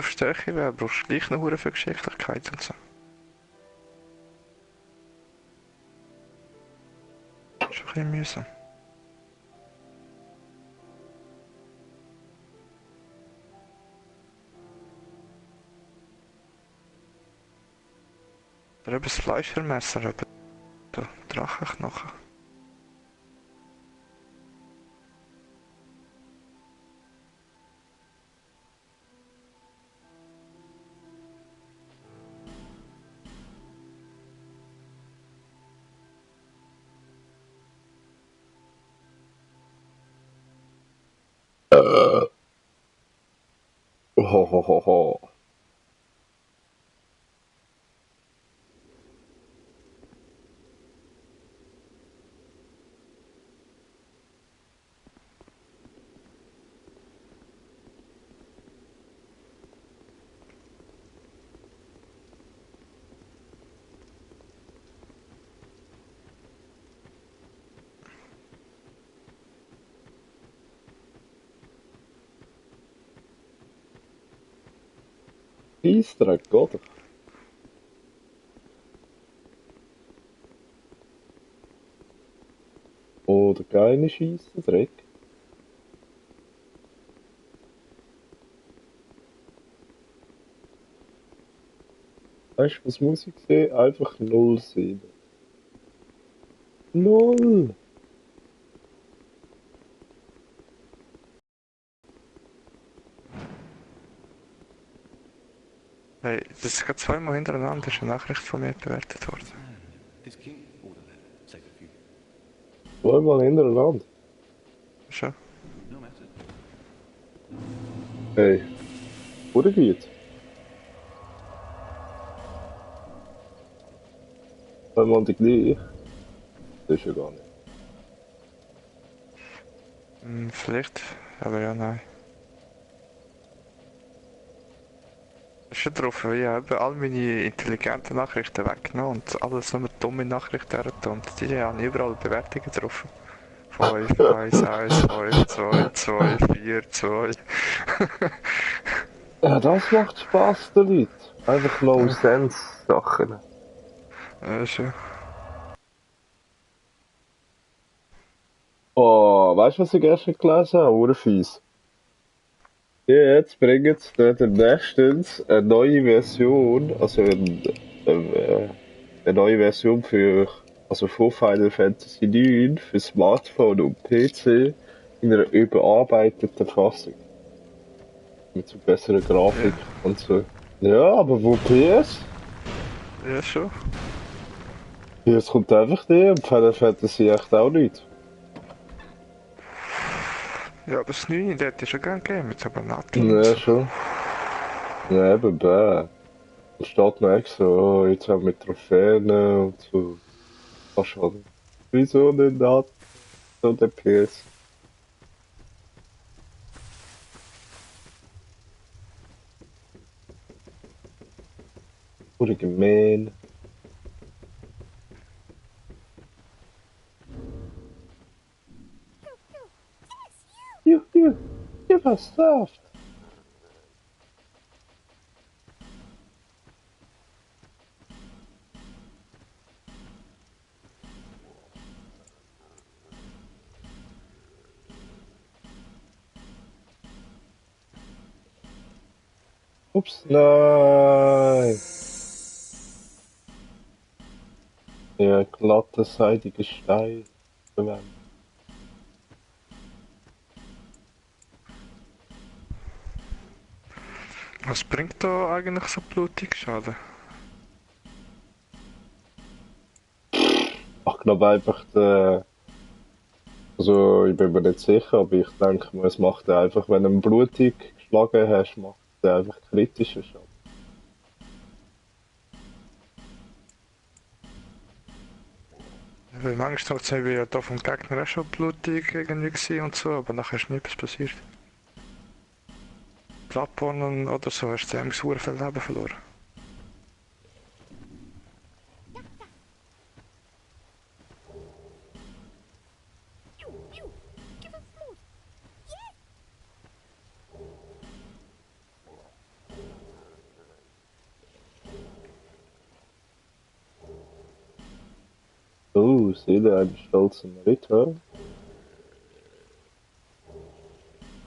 auf Stärke wäre, brauchst du gleich noch hure viel Geschicklichkeit und so. Das ist ein bisschen mühsam. Oder eben das Fleischermesser, eben der Drachenknochen. Ho, ho, ho, ho. Scheissdreck, oder? Oder keine Scheissdreck. Weißt du, was muss ich sehen? Einfach 07. Null! Hey, das ist gerade zweimal hintereinander ist eine Nachricht von mir bewertet worden. Zweimal hintereinander. Schon? Hey, oder geht? Zweimal die gleiche? Das ist ja gar nicht. Vielleicht, aber ja, nein. Ist schon drauf, weil ich habe all meine intelligenten Nachrichten weggenommen und alles nur dumme Nachrichten hergetan. Und die haben überall Bewertungen drauf. 5, 1, 1, 5, 2, 2, 4, 2. Ja, das macht Spaß den Leuten. Einfach No-Sense-Sachen. Schon. Oh, weißt du, was ich gestern gelesen habe? Urfies. Ja, jetzt bringen sie dann nächstens eine neue Version, also eine neue Version von Final Fantasy IX für Smartphone und PC in einer überarbeiteten Fassung. Mit so besserer Grafik Ja, und so. Ja, aber wo PS? ja schon. PS kommt einfach nicht und Final Fantasy echt auch nicht. Ja, aber das Neue, der hat ja schon gern gegeben, mit so Natteln und Ja, so. schon. Ja, eben, bäh. Da steht noch extra, oh, jetzt auch mit Trophäen und so. Ach schon. Wieso denn da so der PS? Oder gemein. You, give us stuff. Ups, nein. Ja, glatte, seidige Stein. Was bringt da eigentlich so blutig Schaden? Ich glaube einfach, also ich bin mir nicht sicher, aber ich denke mal, es macht einfach, wenn du ihn blutig geschlagen hast, macht er einfach kritischer Schaden. Weil manchmal sind wir ja da vom Gegner auch schon blutig irgendwie gewesen und so, aber nachher ist nie etwas passiert. Bloodborne oder so hast du irgendwie sehr viel Leben verloren. Seele einen stolzen Ritter.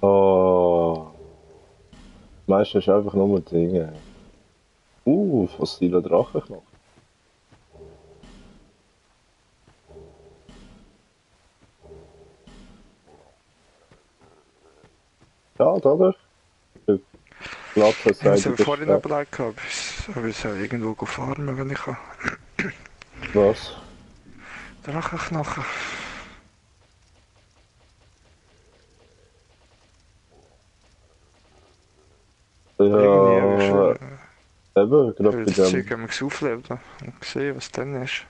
Oh, das meiste ist einfach nur Dinge. Fossiler Drachenknochen. Schade, oder? Der Glatze Ich muss aber seidige vorhin Stadt. überlegt, ob ich soll irgendwo farmen, wenn ich kann. Was? Drachenknochen. Irgendwie habe ich Ja, schon eben, gerade will bei das Zeug dem. einmal aufleben und sehen, was dann ist.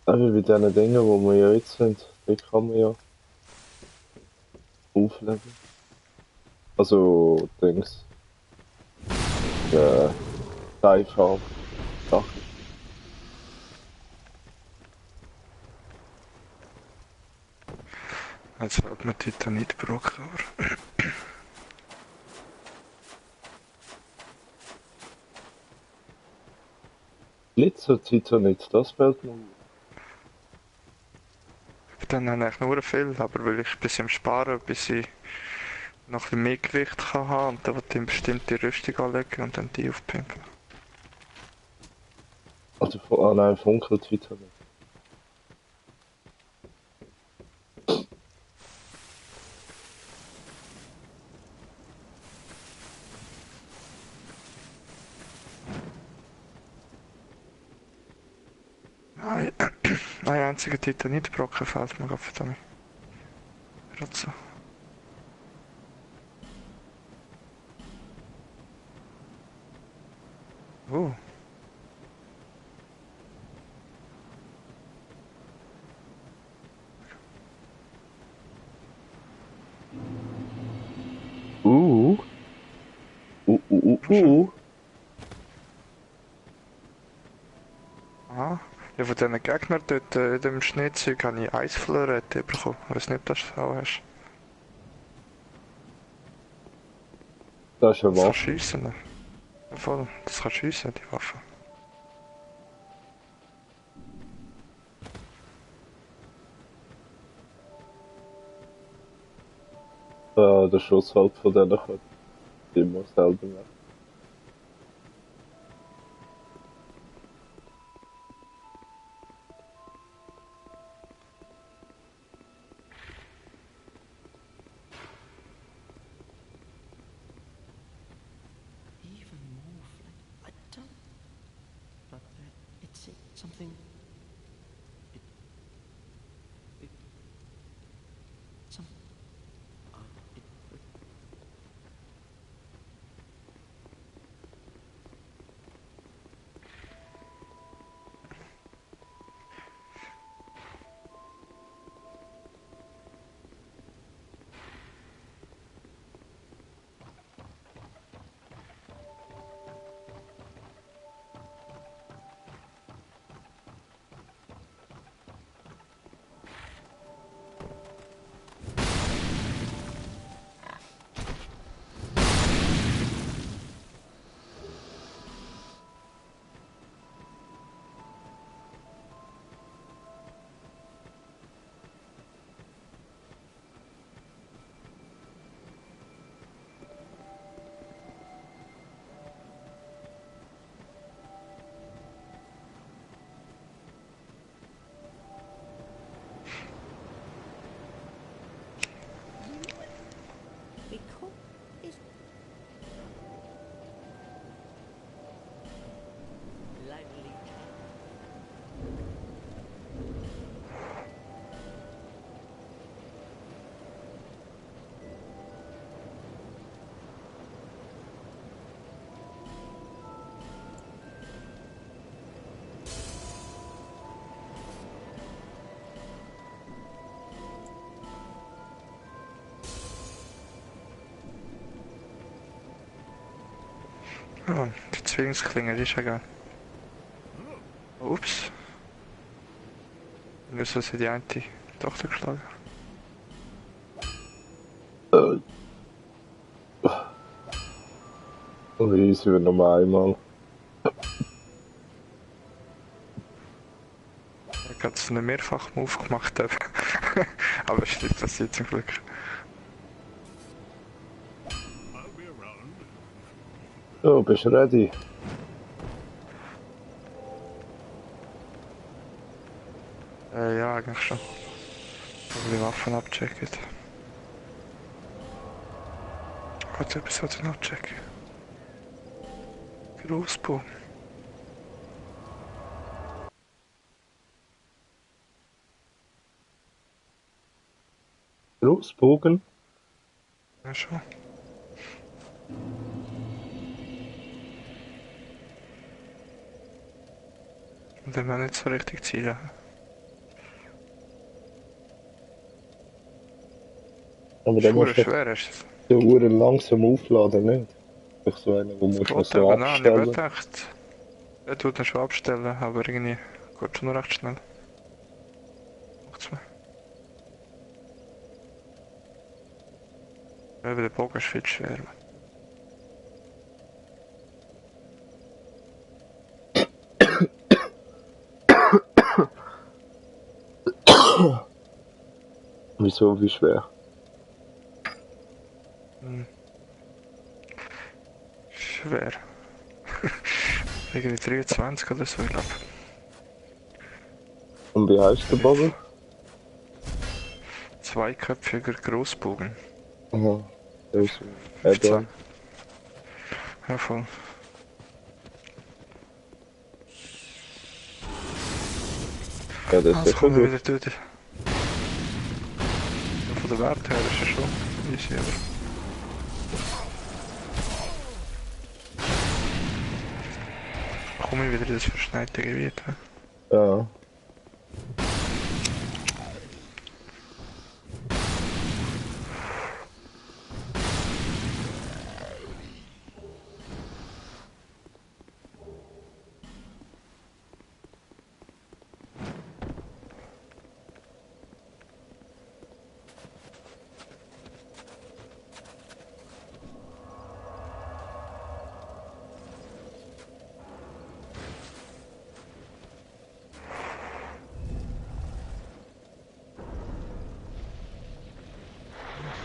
Eben bei diesen Dingen, wo wir ja jetzt sind, die kann man ja aufleben. Also, Dings. Äh, Steinfarm. Sachen. Jetzt fällt mir Titanitbrock aber. Glitzer-Titanit, das fällt mir ein. Dann habe ich nur viel, aber weil ich ein bisschen sparen, bis ich noch ein bisschen mehr Gewicht kann haben und dann will ich eine bestimmte Rüstung anlegen und dann die aufpimpen. Also, nein, Funkel-Titanit. Ein, ein einziger Titanitbrocken fehlt mir gerade für mich. Gerade so. Oh, Uh, uh, uh, uh, schon. uh. Aha. Ja, von diesen Gegnern dort in dem Schneezeug habe ich Eisflorette bekommen. Ich weiß nicht, ob du das auch hast. Das ist eine Das kannst du Waffe. schiessen. Ne? Ja, voll, das kannst du schiessen, die Waffe. Der Schuss halt von denen kommt immer selber weg. Even more flat. I don't. But it's something. It. It. Some. It. Because it's lively. Oh, die Zwillingsklinge, die ist ja geil. Ups. Nur so sind die eine Tochter geschlagen. Äh, Und easy, wenn nur einmal. Ich habe gerade so einen Mehrfach-Move gemacht. Aber es ist nicht passiert zum Glück. So, bist du ready? Ja, eigentlich schon. Aber die Waffen abchecken. Warte, etwas sollte ich noch checken. Großbogen. Großbogen? Ja, schon. Und dann wir nicht so richtig zielen. Aber Das dann ist verdammt musst du schwer, ist es. so Uhren langsam aufladen, nicht? Doch so einen, wo musst du noch Geht so eben, nein, ich abstellen. gedacht. Er tut ihn schon abstellen, aber irgendwie geht schon recht schnell. Macht's mir. Ja, aber der Bogen ist viel zu schwer. Wieso, wie schwer? Hm. Schwer. Irgendwie 23 oder so, ich glaube. Und wie heißt der Bogen? Zweiköpfiger Großbogen. Aha. Das ist ein 15. Add-on. Ja, voll. Ja, das ist Also sicher kommen wir gut. wieder durch. Ja, von der Wert her ist es schon easy, aber... Komme ich wieder in das verschneite Gebiet. He? Ja.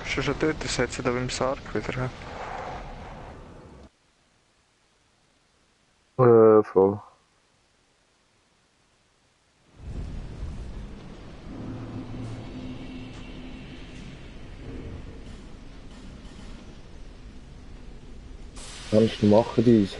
Ist er schon dort? Das hat sie da beim Sarg wieder. He? Voll. Kannst du machen, diese?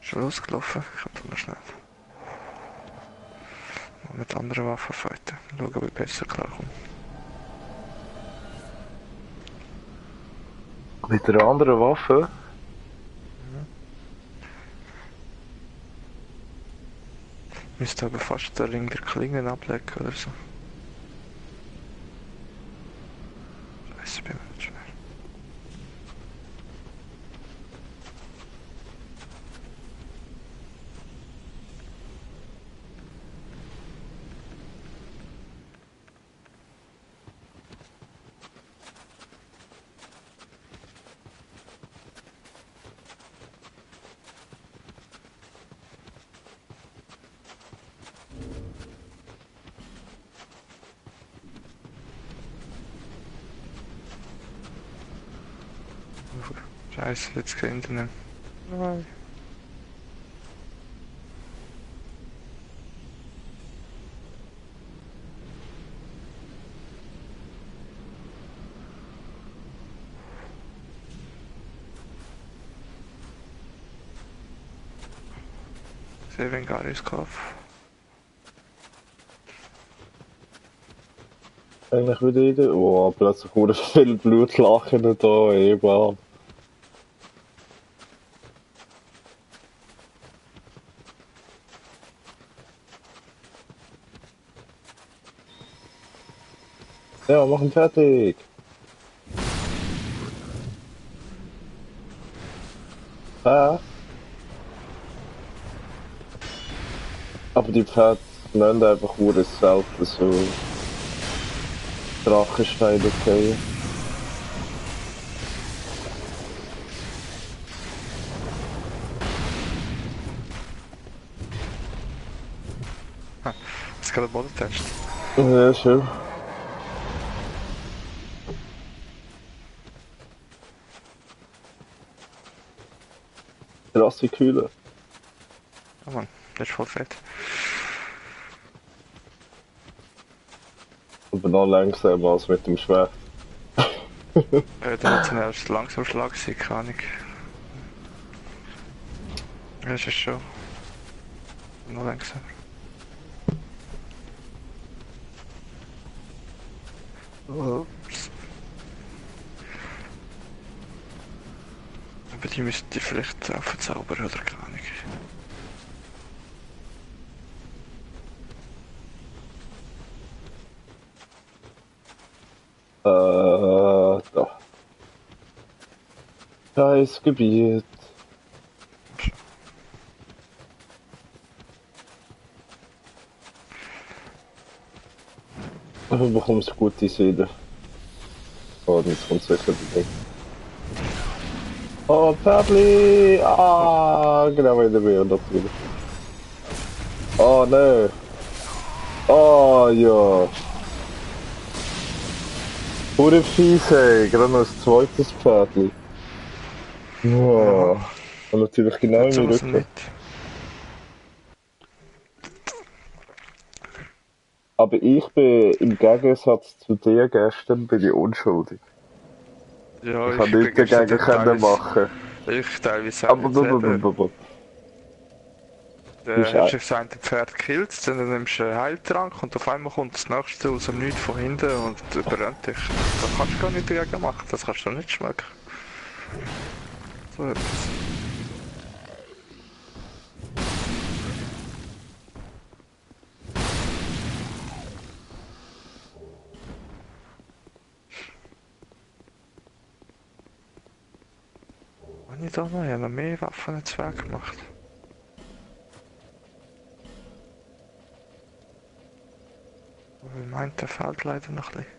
Schon losgelaufen? Ich kann noch schnell. Mal mit anderen Waffen fighten. Schauen, ob ich besser klarkomme. Mit einer anderen Waffe? Müsste aber fast den Ring der Klingen ablegen oder so. Scheiße, bin mir nicht schwer. Scheiße, jetzt kein Internet. Nein. Sevengaris Kopf. Eigentlich wieder. Oh, plötzlich wurde viel Blutlachen da, überall. Ja, mach ihn fertig. Ah. Aber die Pferde nennen einfach nur selten so Drachensteine fallen. Jetzt gerade Bodentest. Ja, schön. Krasse Kühle. Ja, Mann, das ist voll fett. Aber noch langsamer als mit dem Schwert. Der hat so einen langsam Schlag, keine Ahnung. Das ist schon noch langsam. Ups. Aber die müsste ich vielleicht auch verzaubern oder keine Ahnung. Da. Scheiß Gebiet. Du bekommst gute Seele. Oh, jetzt kommt sicher wieder. Oh, Pferdli! Ah, genau in der Meer natürlich. Oh, ne. Oh, ja. Pure fies, ey. Gerade noch ein zweites Pferdli. Ja, Ja. Und natürlich genau hat in meinem sowas Rücken. nicht. Aber ich bin im Gegensatz zu dir gestern bin ich unschuldig. Ja, Ich ich kann bin nichts gestern dagegen dann können teilweise, machen. ich teilweise auch Aber nicht selber. du bist Hast du gesagt, ein Pferd killt, dann nimmst du einen Heiltrank und auf einmal kommt das nächste aus dem Nichts von hinten und überrennt dich. Da kannst du gar nicht dagegen machen, das kannst du nicht schmecken. So etwas. Habe ich da noch? Ich habe noch mehr Waffennetzwerk gemacht. Aber ich meinte, der fehlt leider noch ein bisschen.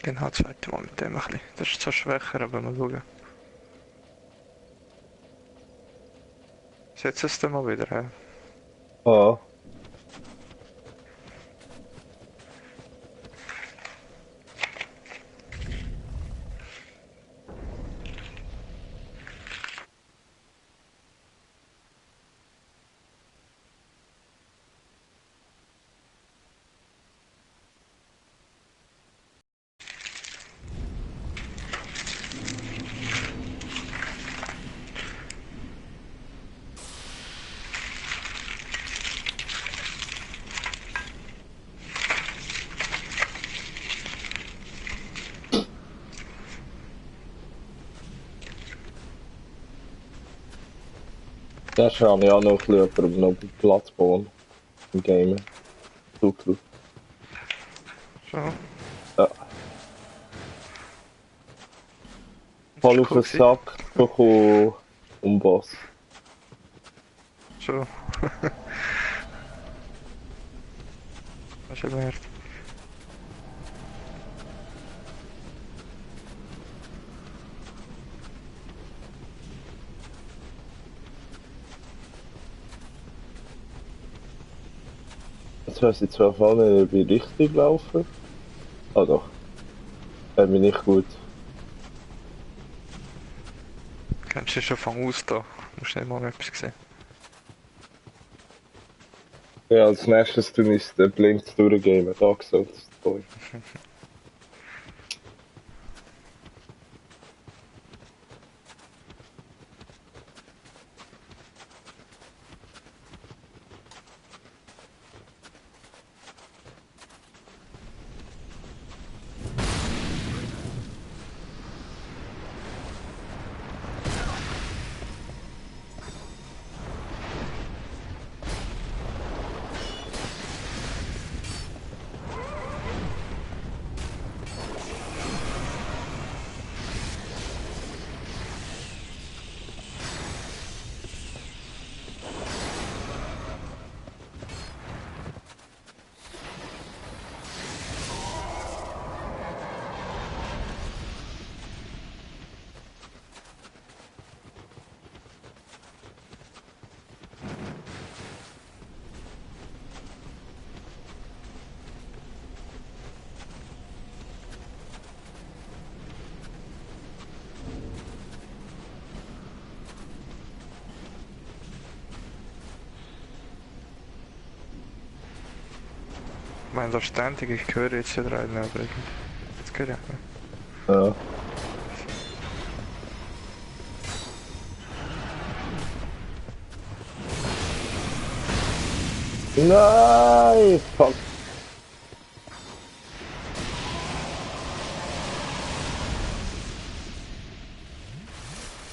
Genau, das zweite Mal mit dem ein bisschen. Das ist zwar schwächer, aber mal schauen. Setz es dann mal wieder, hä? Ah. Das habe ich auch noch ein bisschen jemandem noch Platz bauen. Im Game. Super. So, Ja. das Voll ist auf cool den gewesen. Sack bekommen und Boss. So. Das ist wert. Jetzt weiss ich zwar voll nicht, ob ich richtig laufe. Ah doch. Bin nicht gut. Kennst du schon von aus da? Musst nicht mal etwas sehen. Ja, als nächstes tun ich den blind durchgehen. Da gesagt. meine, so ständig, ich höre jetzt schon rein, aber irgendwie. Das geht ja nicht. Ja. Nein! Fuck.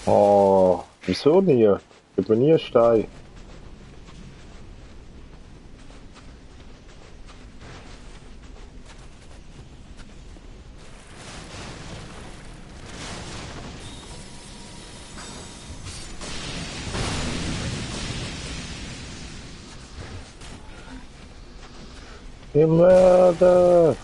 Oh, wieso nie? Gib mir nie einen Stein. Ihr Mörder!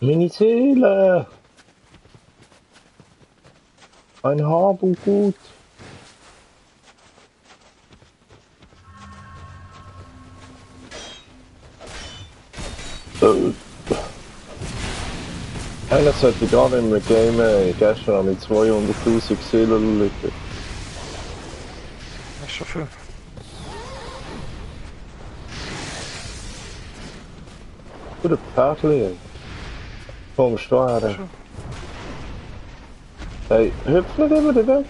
Meine Seele! Ein Hab und Gut. Eigentlich sollte ich gar nicht mehr gamen. Gestern habe ich 200.000 Seelen liegen. Das ist schon viel. Guter Pferdchen. Kommst du her? Schon. Hey, hüpf nicht immer den weg.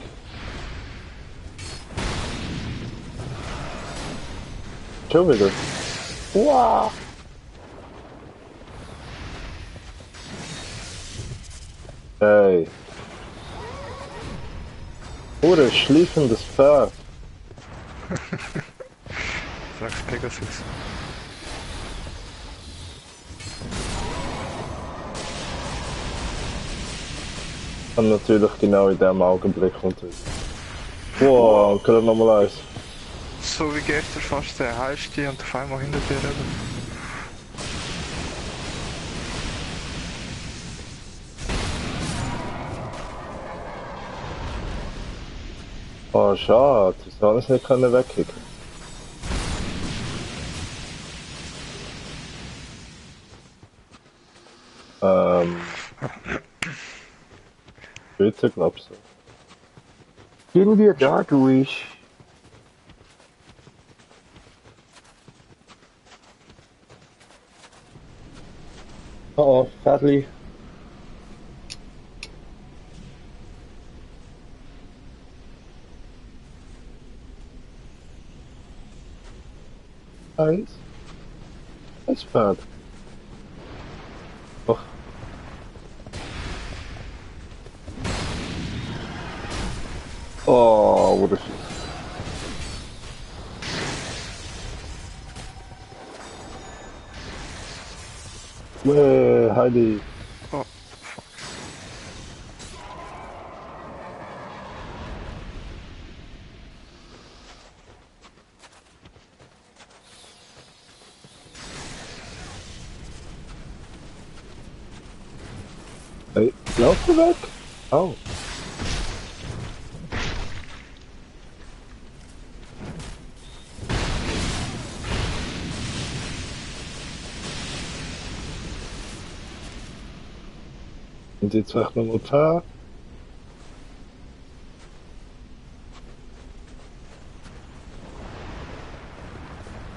Schon wieder. Wow! Hey. Oder schlieffendes Pferd. Sagst Pegasus. Und natürlich genau in dem Augenblick kommt es. Wow, gerade nochmal eins. So wie gestern fast der Heimsteh und auf einmal hinter dir eben. Oh, schade. Das habe ich nicht wegkicken. Bitte, glaubst du? Gehen wir da durch. Oh, Fadli. Eins. Eins Pferd. Och. Oh, what a shit. Heidi. Oh, Hey, lauf du weg? Oh. Und jetzt echt nochmal Pferd.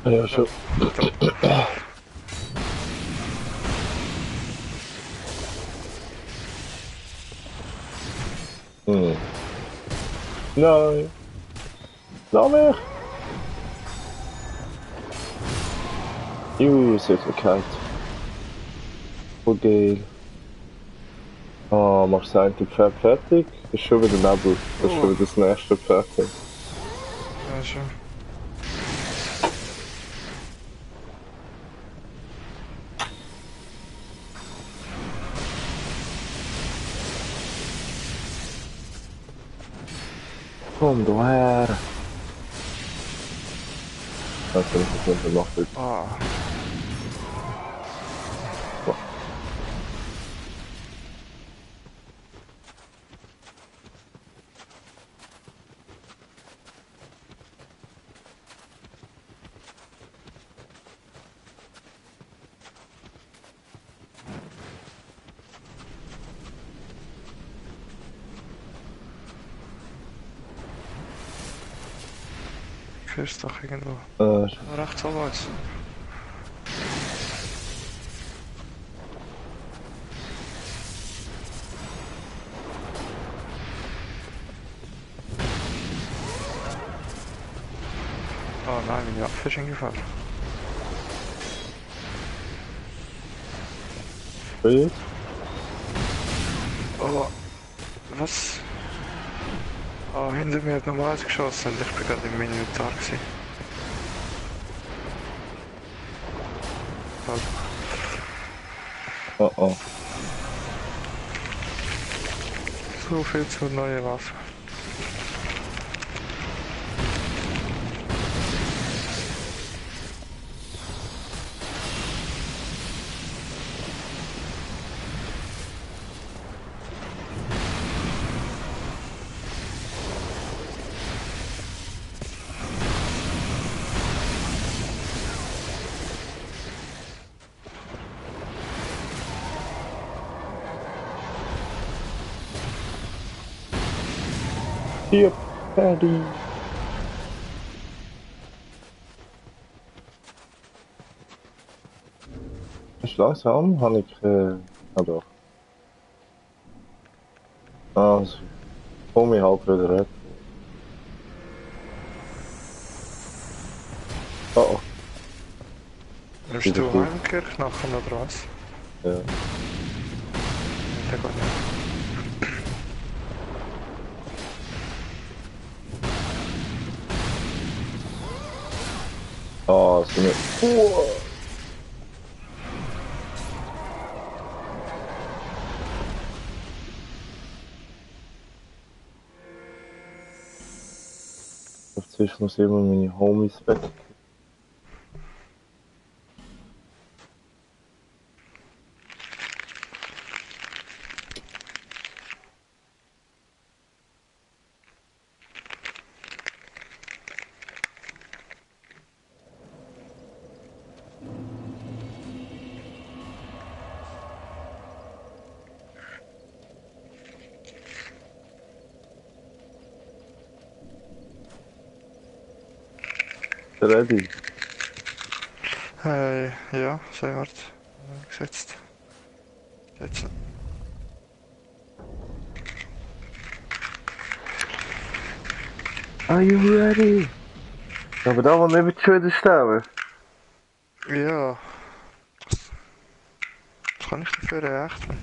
Ja, schon. Hm. Nein. Lass mich. Süßigkeit. Voll geil. Oh, machst du ein Pferd fertig? Das ist schon wieder Nebel. Das ist schon wieder das nächste Pferd. ja schon. Komm du her. Das ist nicht mehr gemacht. Ah, Ecke ist doch irgendwo. Äh, Rechts oberhalb. Oh nein, meine Waffe ist hingefallen. jetzt? Oh, was? Oh, hinter mir hat nochmals geschossen und ich bin gerade im Inventar gewesen. Also, Oh oh. so viel zur neuen Waffe. Hier, Paddy. Ist langsam, habe ich, ah doch. Also, komme ich halt wieder rein. Oh oh. Nimmst Wieder du gut. Heimkirchknochen oder was? Ja. Der geht nicht. Ah, so eine. Dazwischen muss immer meine Homies weg. Ready? Ja, sehr hart. Gesetzt. Setzen. Are you ready? Aber da war nicht schon wieder sterben. Ja. Was kann ich dafür reachten?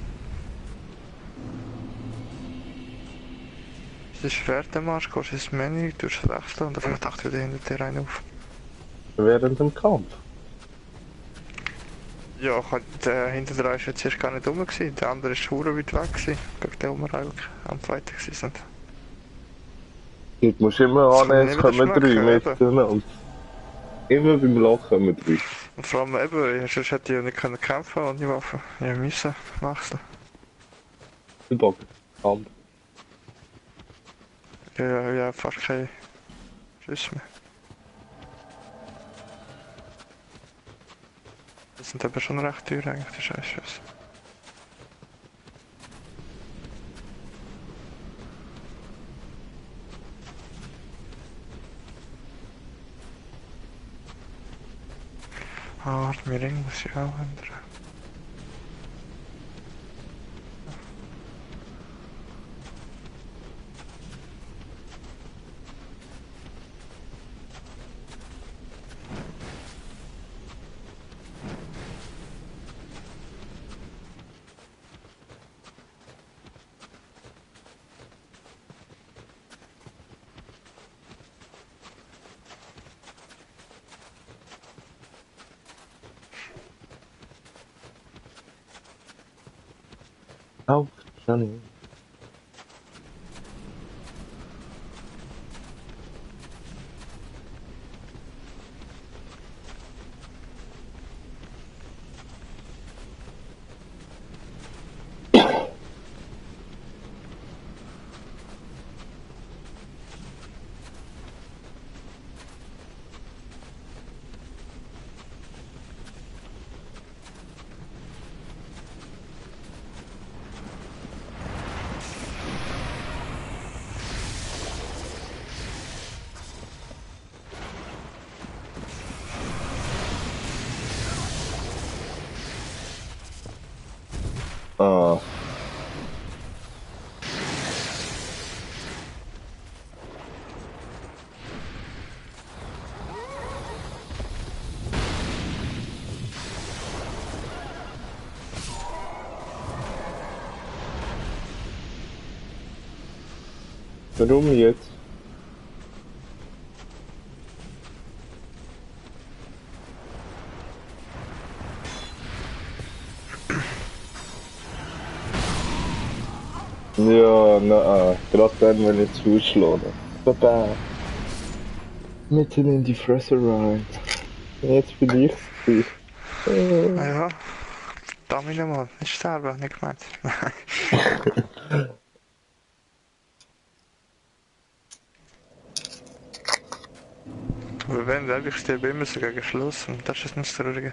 Es ist Schwertemarsch, gehst ins Menü, tust wechseln und dann taucht wieder hinter dir einen auf. Während dem Kampf. Ja, der hinter dir ist jetzt erst gar nicht rum gewesen. Der andere ist schon weit weg gewesen, gegen den wir eigentlich am Fighten sind. Jetzt musst du immer Das kann annehmen, ich es nicht kommen wieder 3 schmecken, miteinander. Immer beim Loch kommen 3. Und vor allem eben, sonst hätte ich ja nicht können kämpfen ohne Waffe. Ich musste wechseln. Der Bock. Kampf. Ja, fast keine Schüsse mehr. Das sind aber schon recht teuer eigentlich, die Scheißschüsse. Ah, warte, mein Ring muss ich auch ändern. Auf, Johnny. Ah, warum jetzt? Ja, na, gerade dann, wenn ich zuschlage. Baba, mitten in die Fresse rein. Jetzt bin ich es. Ah ja, da mich nochmal. Nicht sterben, nicht gemeint. Nein. Aber wenn, dann ich sterbe immer so gegen Schluss und das ist nicht das Traurige.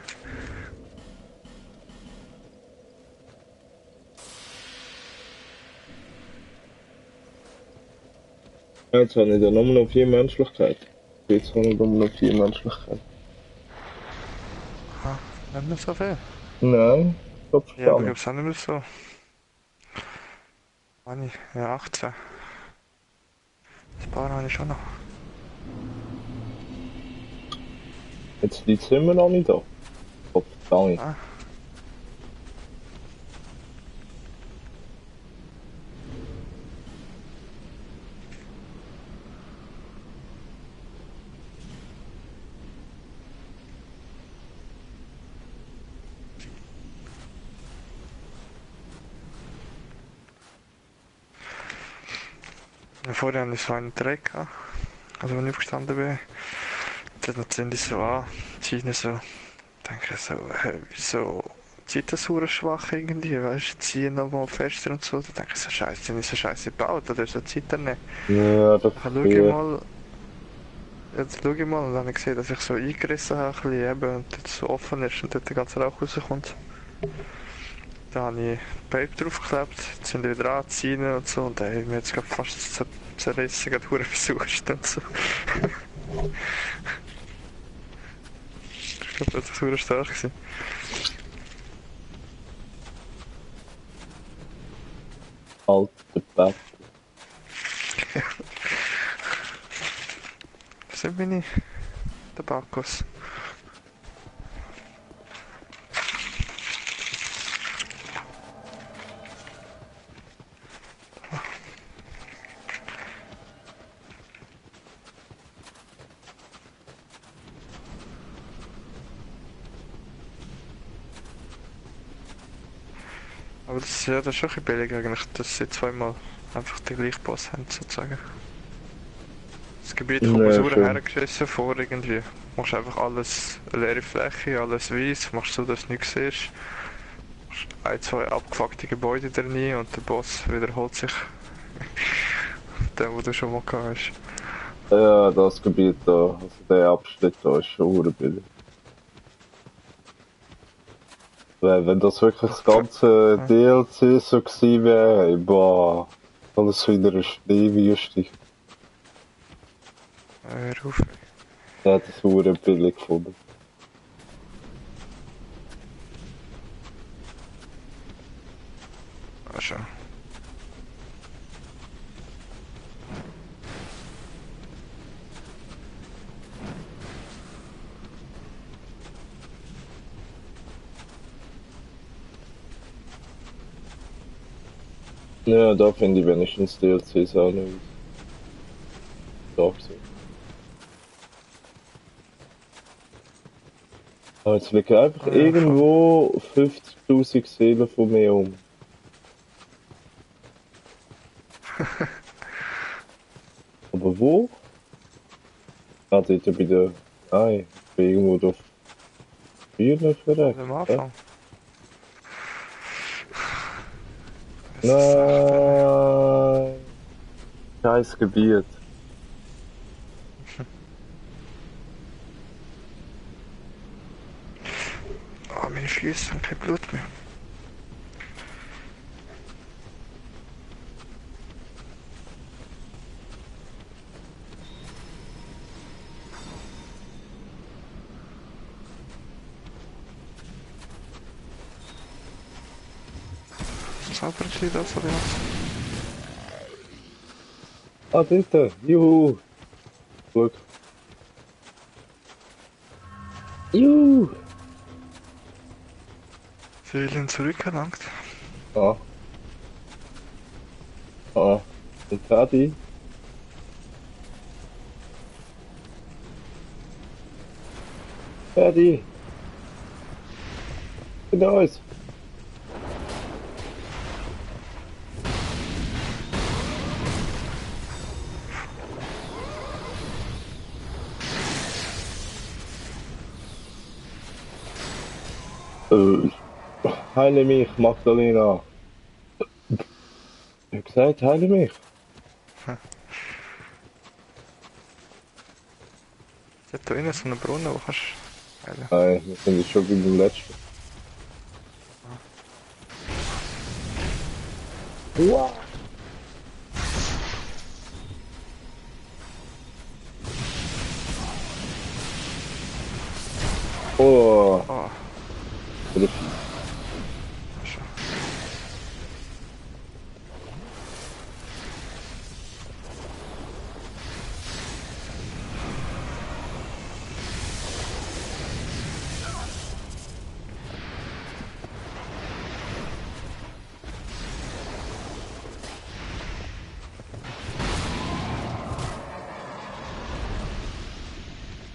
Jetzt habe ich dann nur noch 4 Menschlichkeit. Jetzt habe ich nur noch 4 Menschlichkeit. Ah, nicht mehr so viel. Nein, ich hab Ja, aber ich verstanden. glaube es auch nicht mehr so. Manni, ja, 18. Das paar habe ich schon noch. Jetzt liegt es immer noch nicht da. Verdammt. Ah, ja, vorher hatte ich so einen Dreck gehabt. Also, wenn ich aufgestanden bin, dann sind die so an, ziehen so. Denke so, wieso zieht das hure schwach irgendwie, weißt du, ziehen nochmal fester und so. Dann denke ich so, scheiße, sind die so scheiße gebaut, oder so zieht er nicht. Ja, das Dann schau ich ist mal, jetzt schau ich mal und dann habe ich gesehen, dass ich so eingerissen habe, ein bisschen eben, und jetzt so offen ist und dort der ganze Rauch rauskommt. Dann habe ich Pape draufgeklebt, jetzt sind die wieder anziehen und so, und dann habe ich mir jetzt gerade fast zerrissen, gerade hure versucht und so. Ich glaube, das ist hure stark gewesen. alter Bett. Das sind meine Tabakos. Aber das, ja, das ist schon ein bisschen billig eigentlich, dass sie zweimal einfach den gleichen Boss haben, sozusagen. Das Gebiet kommt mir Ja, so schön. hergeschissen vor, irgendwie. Du machst einfach alles, leere Fläche, alles weiß, machst so, dass du nichts siehst. Machst ein, zwei abgefuckte Gebäude drin und der Boss wiederholt sich. Den, wo du schon mal gehabt hast. Ja, das Gebiet da, also der Abschnitt da ist schon urbillig. Weil wenn das wirklich das ganze Ja. DLC so gewesen wäre, boah, alles wieder eine Schneewüste. Hör auf. Der hat das urbillig gefunden. Ah, schon. Ja, da finde ich wenigstens DLCs auch noch stark sind. Aber jetzt liegen einfach Ah, ja, voll. irgendwo 50.000 Seelen von mir um. Aber wo? Ah, dort bei der... Nein, ich bin irgendwo da früher verreckt. Am Ja? Anfang. Das ist echt, Nein! Scheiß Gebiet. oh, meine Füße haben kein Blut mehr. selber entschieden, das Allianz. Ah, dort. Juhu. Gut. Juhu. Vielen zurückgelangt. Ah. Ah. Und Teddy. Teddy. Genau ist. Heile mich, Magdalena. Ich hab gesagt, heile mich. Ich hab da innen so einen Brunnen, wo kannst du heilen. Nein, wir sind jetzt schon beim letzten. Wow. Oh, Oh, Griff. schon.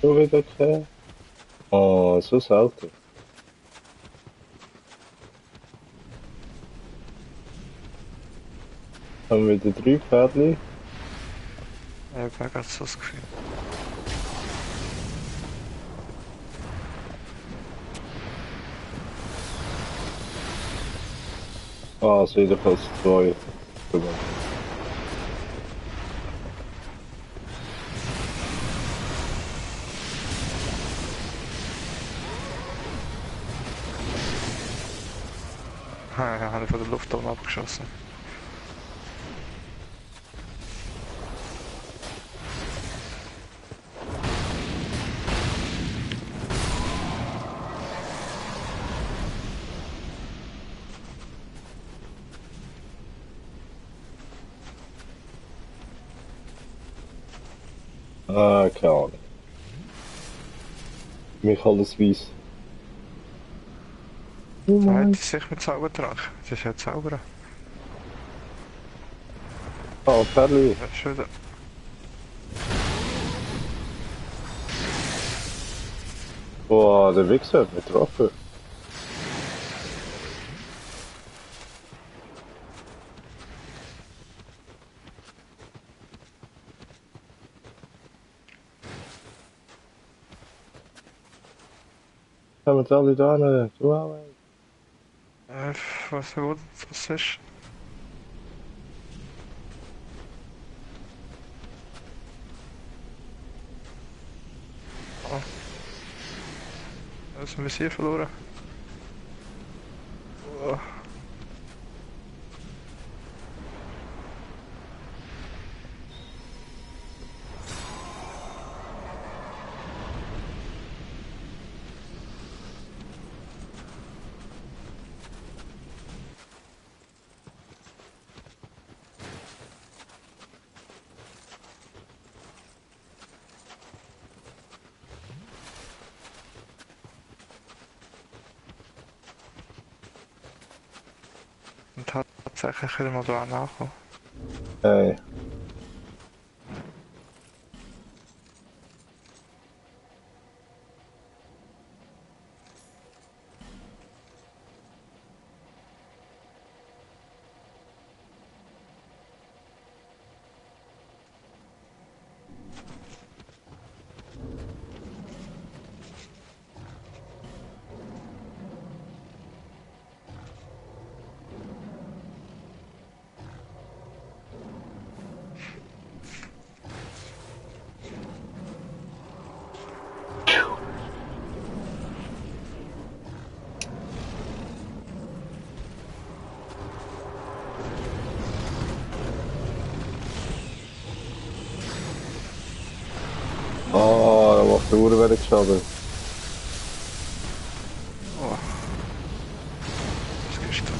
Schon wieder gekehrt. Oh, so selten. Haben wir wieder 3 Pferdchen. Ich hab mir gerade so das Gefühl. Ah, also jedenfalls 2. Ja, habe ich von der Luft oben abgeschossen. Ah, keine Ahnung. Mich alles weiss. Oh Da mein. hätte ich sich mit Zaubertrank. Das ist ja Zauberer. Ah, Pferdchen. Ja, schon wieder. Boah, der Wichser hat mich getroffen. Haben wir jetzt alle da hin? Wow. Was gut das ist. Oh. Das haben wir hier verloren. Oh. Und tatsächlich können wir da nachkommen. Hey. Ah, da macht der Uhr wenig Schaden. Oh. Was gehst du?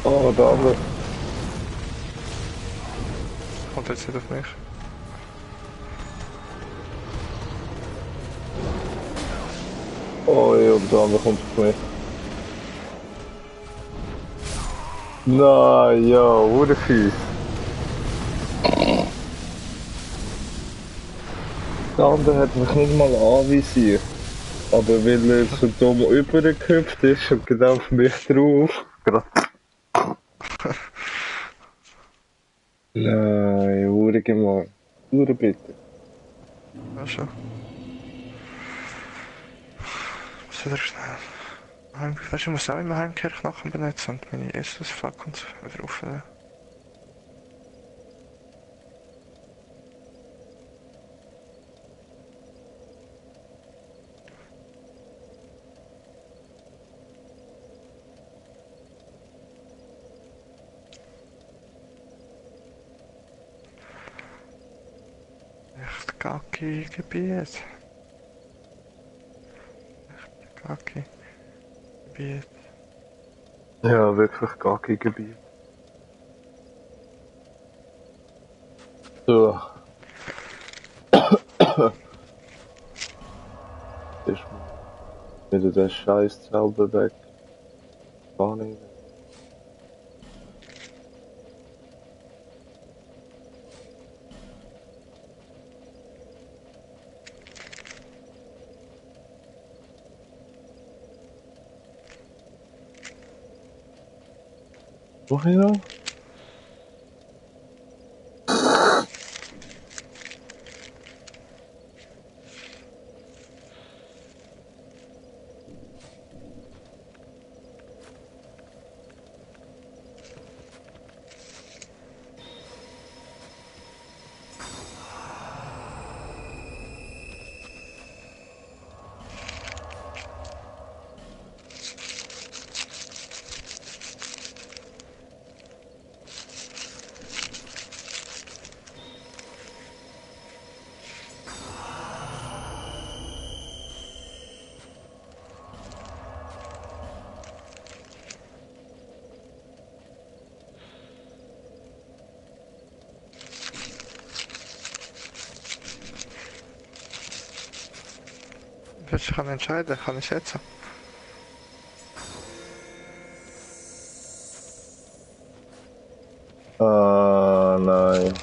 Oh, der andere. Kommt jetzt nicht auf mich. Oh, ja, und der andere kommt auf mich. Nein, ja, wurde fies. Der andere hat mich nicht mal anvisiert. Aber weil er so dumm übergekippt ist und genau auf mich drauf. Gerade. Nein, wurde gemein. Wurde bitte. Ja, schon. Was wieder schnell. Weißt du, ich muss auch immer Heimkirchknochen benutzen und meine Jesus-Flagge und so wieder aufnehmen. Echt kacke Gebiet. Echt kacke Gebiet. Ja, wirklich gar kein Gebiet. So. Ist wieder der scheiß Zauber weg. Gar nicht. Woher? Jetzt kann ich entscheiden, kann ich setzen. Ah, nein.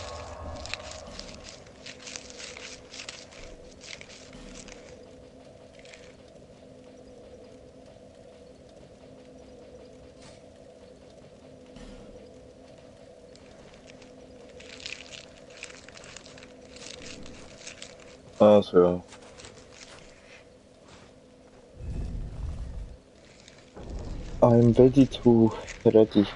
Also ja. I'm ready to ready.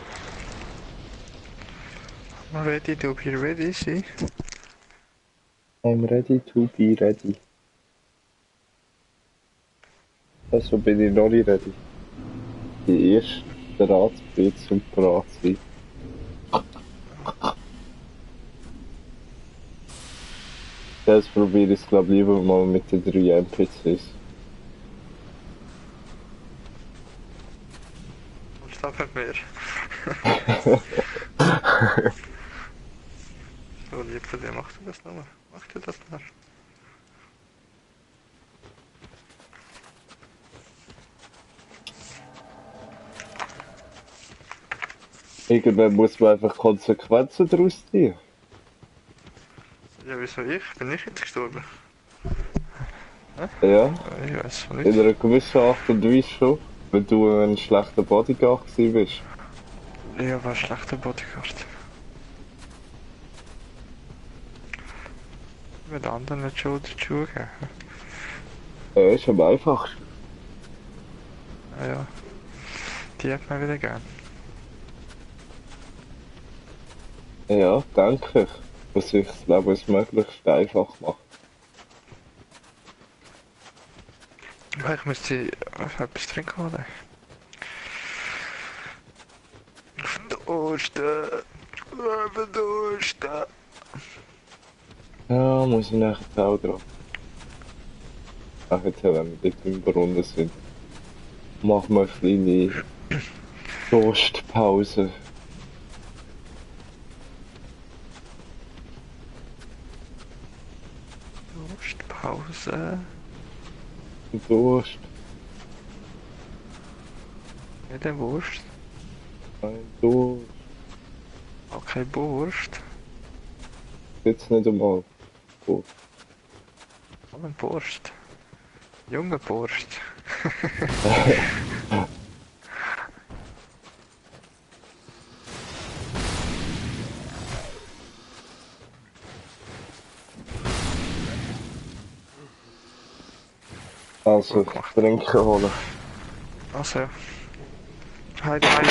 Ready to be ready, see? I'm ready to be ready. Also bin ich noch nicht ready. Die erste Ratsbild zum Brat sein. Jetzt probiere ich es glaube lieber mal mit den 3 NPCs. Und stopp mit mir. So lieb von dir, machst du das nochmal? Mach dir das noch? Irgendwann muss man einfach Konsequenzen daraus ziehen. Ja, wieso ich? Bin ich jetzt gestorben? Ja, Ich weiß in nicht. einer gewissen Art und Weise schon. Wenn du ein schlechter Bodyguard gewesen bist. Ich war ein schlechter Bodyguard. Mit anderen nicht schon die Schuhe geben. Ist am einfachsten. Ah ja. Die hat man wieder gern. Ja, denke ich. Was sich das Leben als möglichst einfach macht. Ich müsste etwas trinken holen. Dursten. Dursten. Ja, muss ich nachher auch drauf. Ach, jetzt, wenn wir dort im Brunnen sind, machen wir eine kleine Durstpause. Durstpause. Durst. Nicht Wurst. Nein, Durst. Auch keine Wurst. Jetzt nicht einmal. Durst. Aber ein Wurst. Junge Wurst. Also, Gut gemacht. Trinken holen. Also ja. Heide, heide.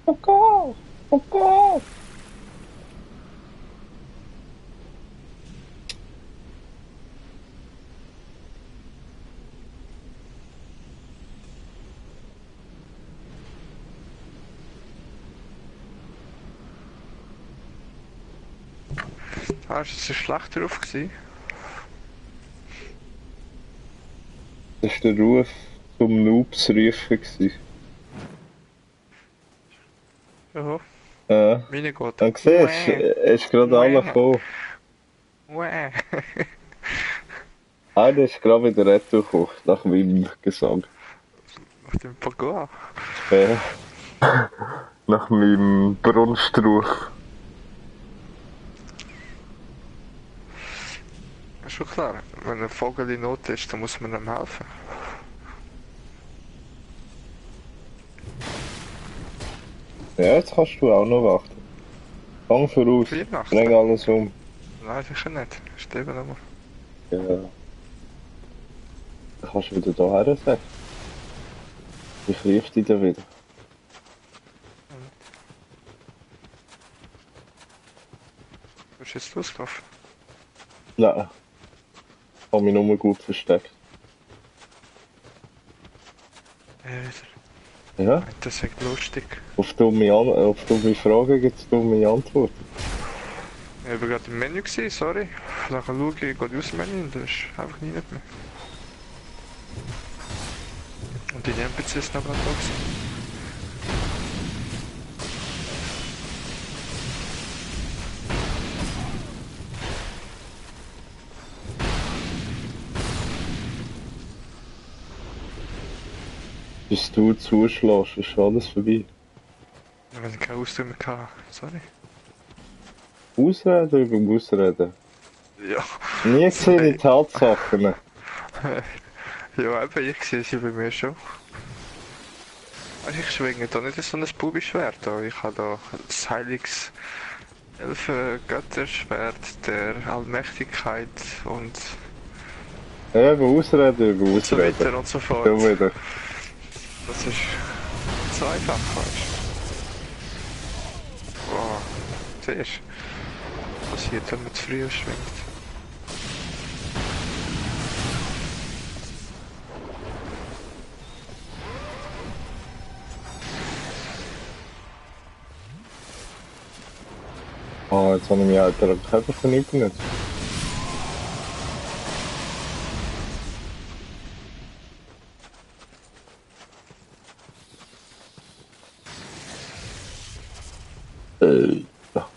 Oh Gott! Oh Gott! Ah, ist es schlecht drauf gewesen? Das war der Ruf zum Noobs rufen gewesen. Ja. Meine geht. Dann siehst du, ist gerade alle gekommen. Uäh. Einer ist gerade wieder retour gekommen, nach meinem Gesang. Nach dem Pagoa. Nach meinem Brunstruf. Ist schon klar, wenn ein Vogel in Not ist, dann muss man ihm helfen. Ja, jetzt kannst du auch noch warten. Fang voraus, Weihnachten? bring alles um. Nein, sicher nicht. Stimmt nochmal. Ja. Dann kannst du wieder hierher sagen. Ich rief dich dann wieder. Bist du jetzt losgelaufen? Nein. Ich habe mich nur gut versteckt. Wieder. Ja, Das ist echt lustig. auf dumme Fragen gibt es dumme Antworten. Ich war gerade im Menü gewesen, sorry. Dann schaue ich, gehe aus dem Menü und da ist einfach niemand mehr. Und die NPC ist noch gerade da gewesen. Bis du zuschlägst, ist schon alles vorbei. Wenn ich keine Ausdruck mehr hatte. Sorry. Ausreden über Ausreden. Ja. Nie gesehen Sorry. die Tatsachen. Ja, eben, ich sehe sie bei mir schon. Also ich schwinge da nicht so ein Bubischwert da. Ich habe da das Heiliges Götterschwert der Allmächtigkeit Eben, Ausreden über und so Ausreden. weiter und so fort. Schon wieder. Das ist so einfach, weißt du. Wow. Siehst du? Was passiert, wenn man zu früh schwingt? Ah, jetzt habe ich mich halt den Körper vernippelt. Ja.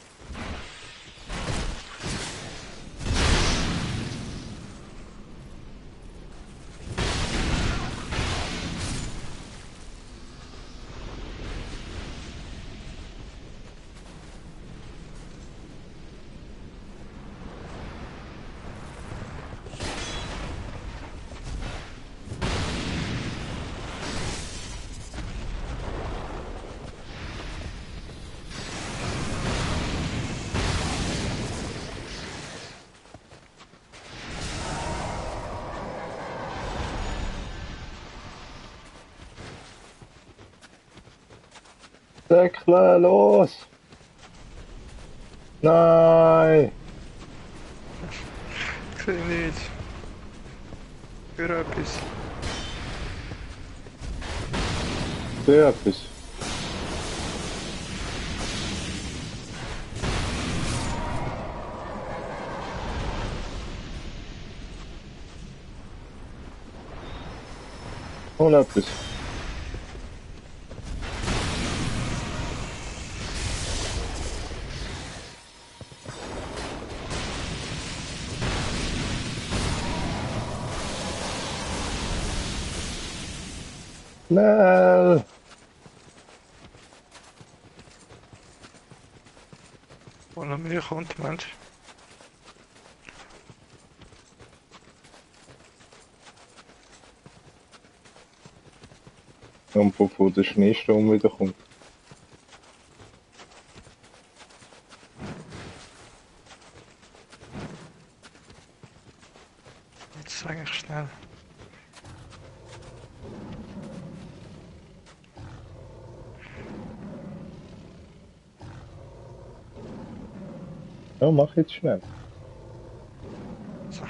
Säckle, los! Nein! Ich sehe nichts. Für etwas. Sehr etwas. Hol etwas. Schnell! Wo noch mehr kommt, Mensch. Und bevor der Schneesturm wieder kommt. Jetzt eigentlich schnell. Ja, mach jetzt schnell. So.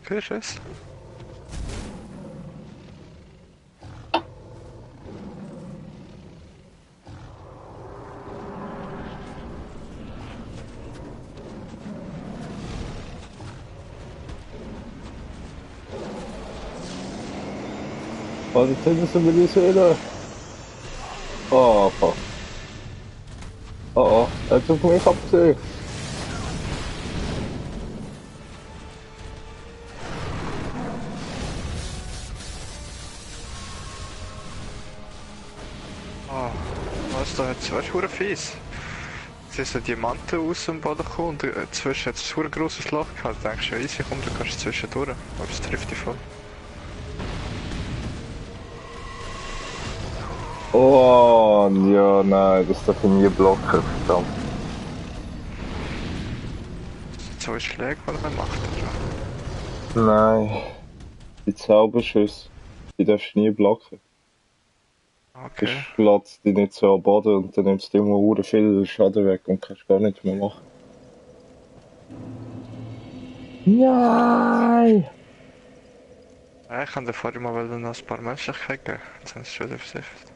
Okay, tschüss. Was ist denn das in Venezuela? Oh, fuck. Oh, oh. Er hat auf mich abgesehen. Ah, was da jetzt? Weißt du, fies. Jetzt ist ein Diamanten aus dem Boden gekommen und zwischen hat es ein grosses Loch gehabt. Du denkst, ja easy, komm, du kannst zwischendurch. Aber es trifft dich voll. Oh, ja, nein, das darf ich nie blocken, verdammt. So ein Schläge, was man macht, oder? Nein, die Zauberschüsse, die darfst du nie blocken. Okay. Ich schlägt die nicht so am Boden und dann nimmst du immer sehr viel Schaden weg und kannst gar nichts mehr machen. Nein! Ja, ich kann dir vorher mal noch ein paar Menschlichkeiten geben. Jetzt haben sie es schon wieder versichert.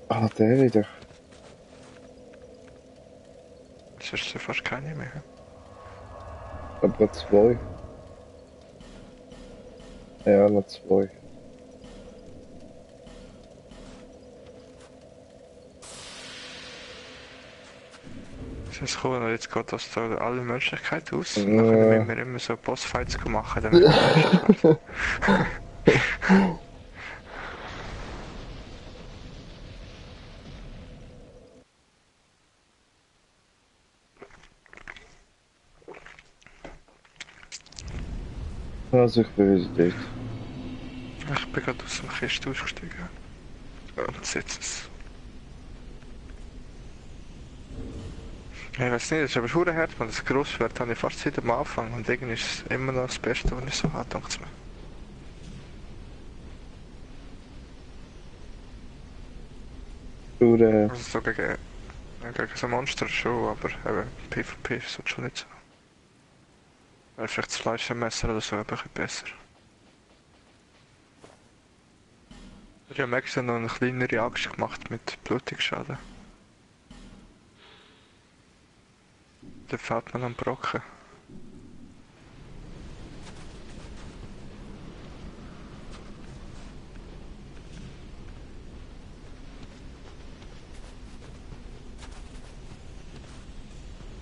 Ah, der wieder. Jetzt hast du fast keine mehr. Aber zwei. Ja, noch zwei. Das ist cool, und jetzt geht das da alle Menschlichkeit aus. Und Ja. dann müssen wir immer so Bossfights machen, damit wir Menschlich werden. Also ich bin wieder dort. Ich bin gerade aus dem Kiste ausgestiegen. Und sitze es. Ich weiß nicht, das ist aber schon hart, wenn das gross wird, habe ich fast seit am Anfang. Und irgendwie ist es immer noch das Beste, was ich so habe, denkt es mir. Hure. Also so gegen so Monster schon, aber eben PvP ist das schon nicht so. Weil vielleicht das Fleischmesser oder so ein bisschen besser. Ich habe extra noch eine kleinere Axt gemacht mit Blutungsschaden. Da fällt man am Brocken.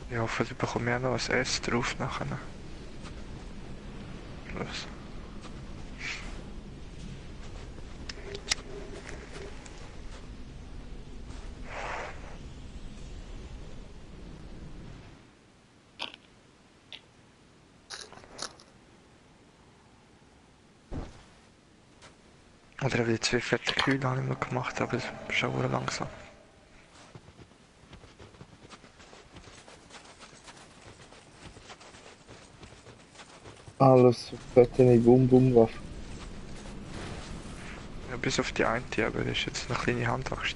Ich hoffe, ich bekomme ja noch ein S drauf nachher. Los. Oder die 2 fette Kühe habe ich noch gemacht, aber es ist schon sehr langsam. Alles so fette Bum-Bum-Waffe. Ja, bis auf die eine, aber das ist jetzt eine kleine Handaxt.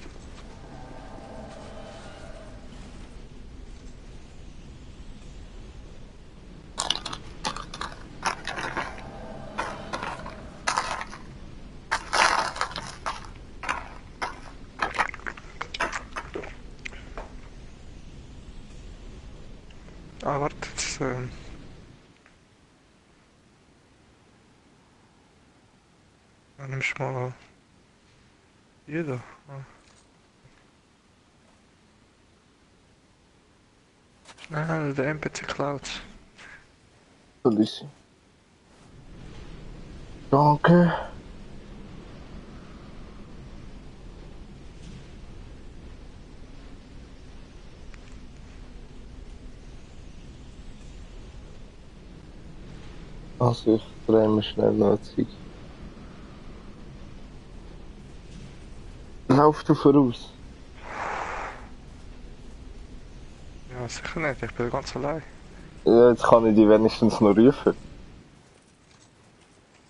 Ah, warte, jetzt, dann nimmst du mal hier da. Ah. Schnell, der NPC Cloud. Verlies. Danke. Also ich drehe mir schnell noch eine Zeit. Lauf du voraus. Ja, sicher nicht, ich bin ganz allein. Ja, jetzt kann ich die wenigstens noch rufen.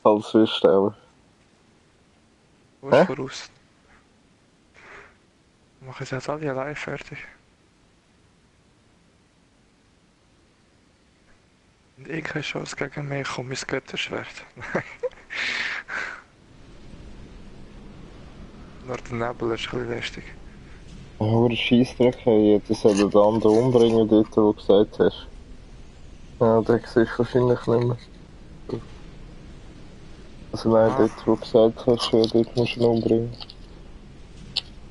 Als Wirsteller. Wo ist Hä? voraus? Mach ich jetzt alle allein fertig. Und ich keine Chance gegen mich, komm, mein Götterschwert. Nur der Nebel ist ein bisschen lästig. Aber Scheissdreck, hey, die sollen den anderen umbringen, dort, wo du gesagt hast. Ja, den siehst du wahrscheinlich nicht mehr. Also nein, Ah. dort, wo du gesagt hast, ja, dort musst du ihn umbringen.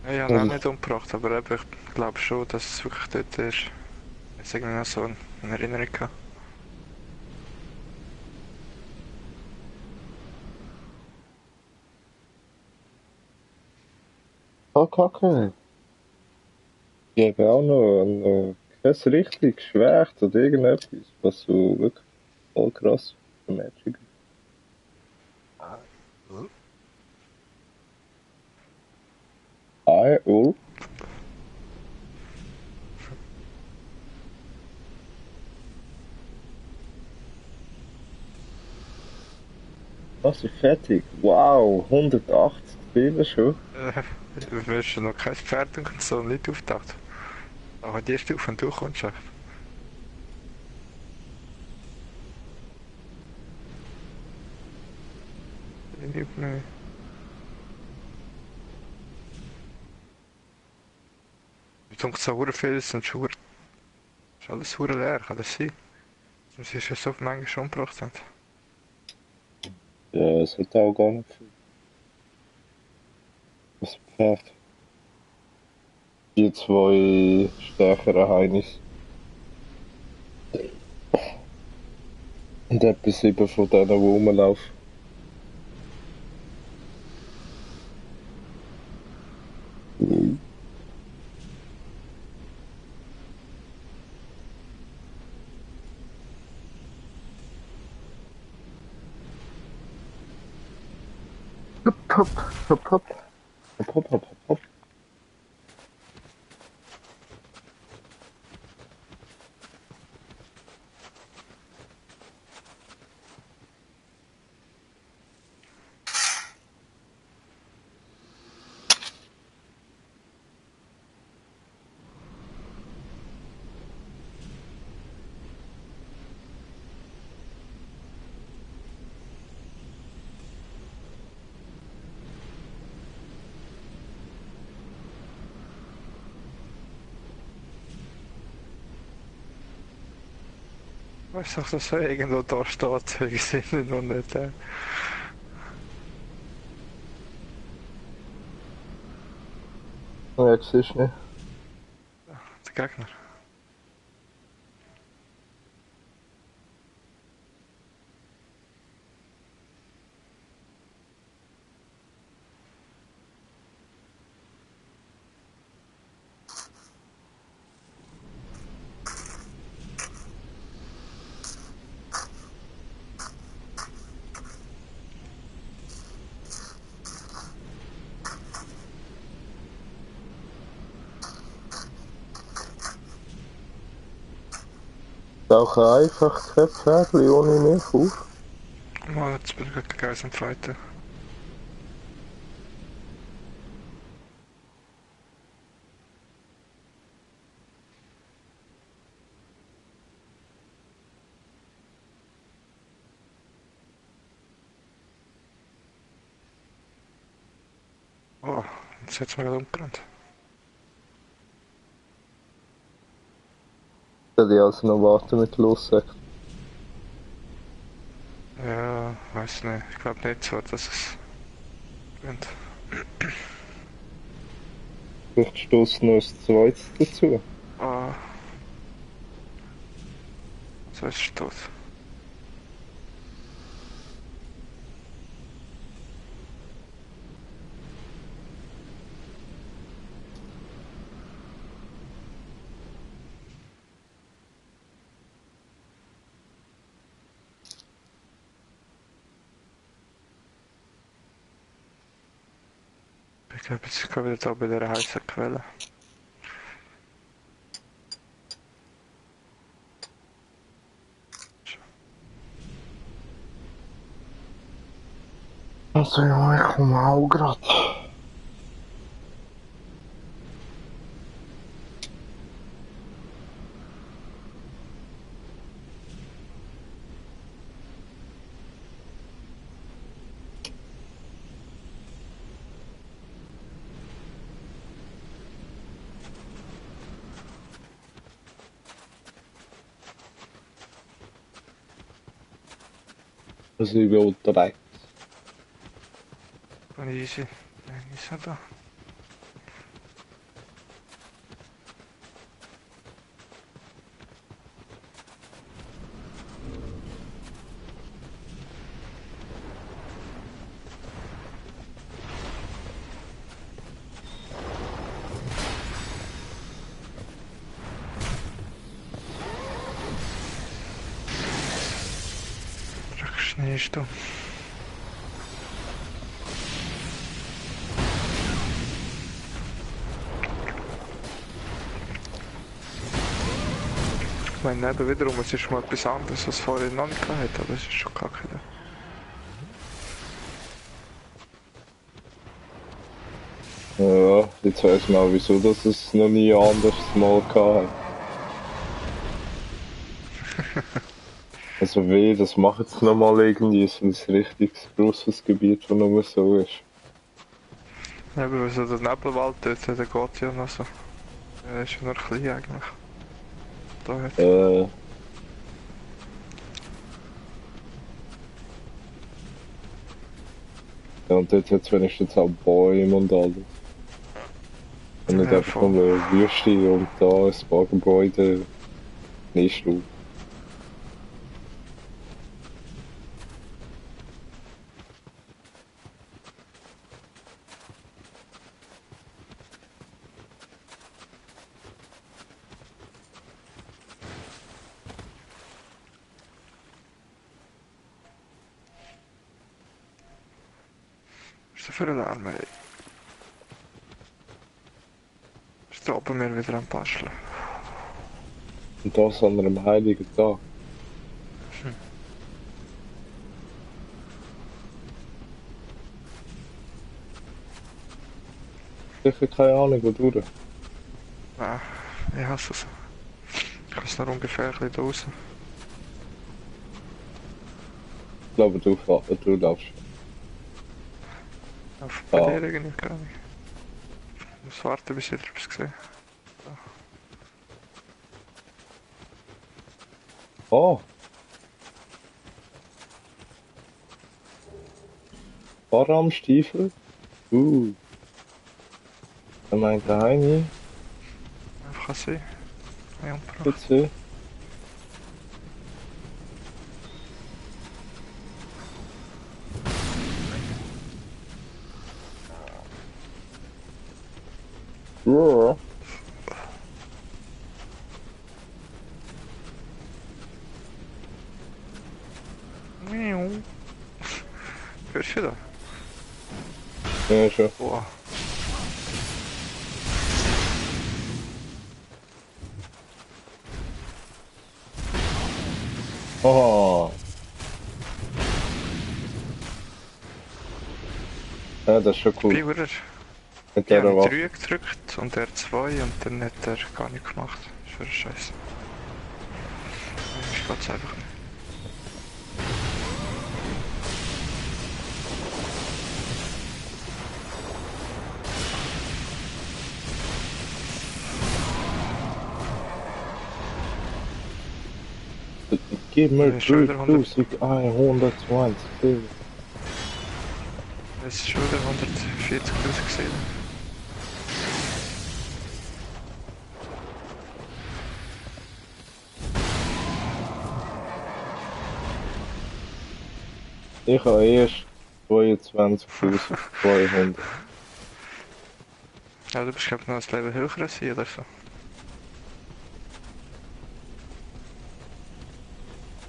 Ja, ich habe ihn auch nicht umgebracht, aber eben, ich glaube schon, dass es wirklich dort ist. Jetzt irgendwie noch so eine Erinnerung gehabt. Ah, Kacke. Ich habe auch noch kein richtig Schwert oder irgendetwas, was so wirklich voll krass für Magic ist. Ah, Ulf. Was ist fertig? Wow, 180 Spiele schon. Du hast noch kein Pferd und so nicht auftaucht. Aber die Stufe, wenn du kommst, echt. Ich nicht. Ich denke, so hure viel sind schon ist alles hure leer, kann das sein? Sonst ist ja so manchmal schon umgebracht haben. Ja, es hat auch gar nicht viel. Das Pferd. Die zwei stärkeren Heinis. Und etwa 7 von denen, die rumlaufen. Hopp, hopp, hopp, hopp. Hopp, hopp, hopp, hopp. Weißt du, dass er irgendwo da steht, wir sind noch nicht da. Ja, siehst du nicht. Der Gegner. Tauche einfach kein Pferdchen ohne mich auf. Mal, jetzt bin ich gerade gegen uns am Fighten. Oh, jetzt hat's mir gerade umgerannt. Soll ich also noch warten mit Lossack? Ja, weiß nicht. Ich glaube nicht so, dass es gewinnt. Vielleicht stoßt noch ein zweites dazu. Ah, so ist es tot. Ich glaube, jetzt ist wieder da bei der heißen Quelle. Also ja, ich komme auch grad. Also ich bin unterwegs. Bin easy. Nein, ist nicht da. Schnee ist da. Ich meine, eben wiederum, es ist mal etwas anderes, was vorher noch nicht gehabt, aber es ist schon kacke. Ja, jetzt weiss man auch wieso, dass es noch nie anders mal gehabt hat. Also weh, das macht jetzt nochmal irgendwie so ein richtig grosses Gebiet, wo nur so ist. Ja, aber so der Nebelwald dort, der geht ja noch so. Der ist ja nur klein eigentlich. Da hat. Ja, und dort hat es wenigstens auch Bäume und alles. Und nicht Ja, einfach voll. nur eine Wüste und da ein paar Gebäude. Nicht du. So für einen Lärm, ey. Ist da oben mir wieder am Basteln. Und das an einem heiligen Tag. Sicher keine Ahnung, wo du. Nein, ich hasse es. Ich kann es noch ungefähr ein bisschen draußen. Ich glaube, du darfst. Auf Ja. bei dir irgendwie gar nicht. Ich muss warten, bis ich etwas gesehen. Oh! Barramstiefel? Mein Geheimnis. Einfach sehen. Ja, und Pro. Bitte. Ja. Miau. Hörst du da? Ja, schon. Boah. Aha. Ja, das ist schon cool. Biber. Mit Ich der habe Waffe. 3 gedrückt und er 2 und dann hat er gar nicht gemacht. Das ist für ein Scheiß. Ich geht's einfach nicht. Gib mir Ja, schon wieder 3120. Es ist schon wieder 140.000 gesehen. Ich habe erst 22.200. Ja, du bist glaube ich noch ein Level höher als ich oder so.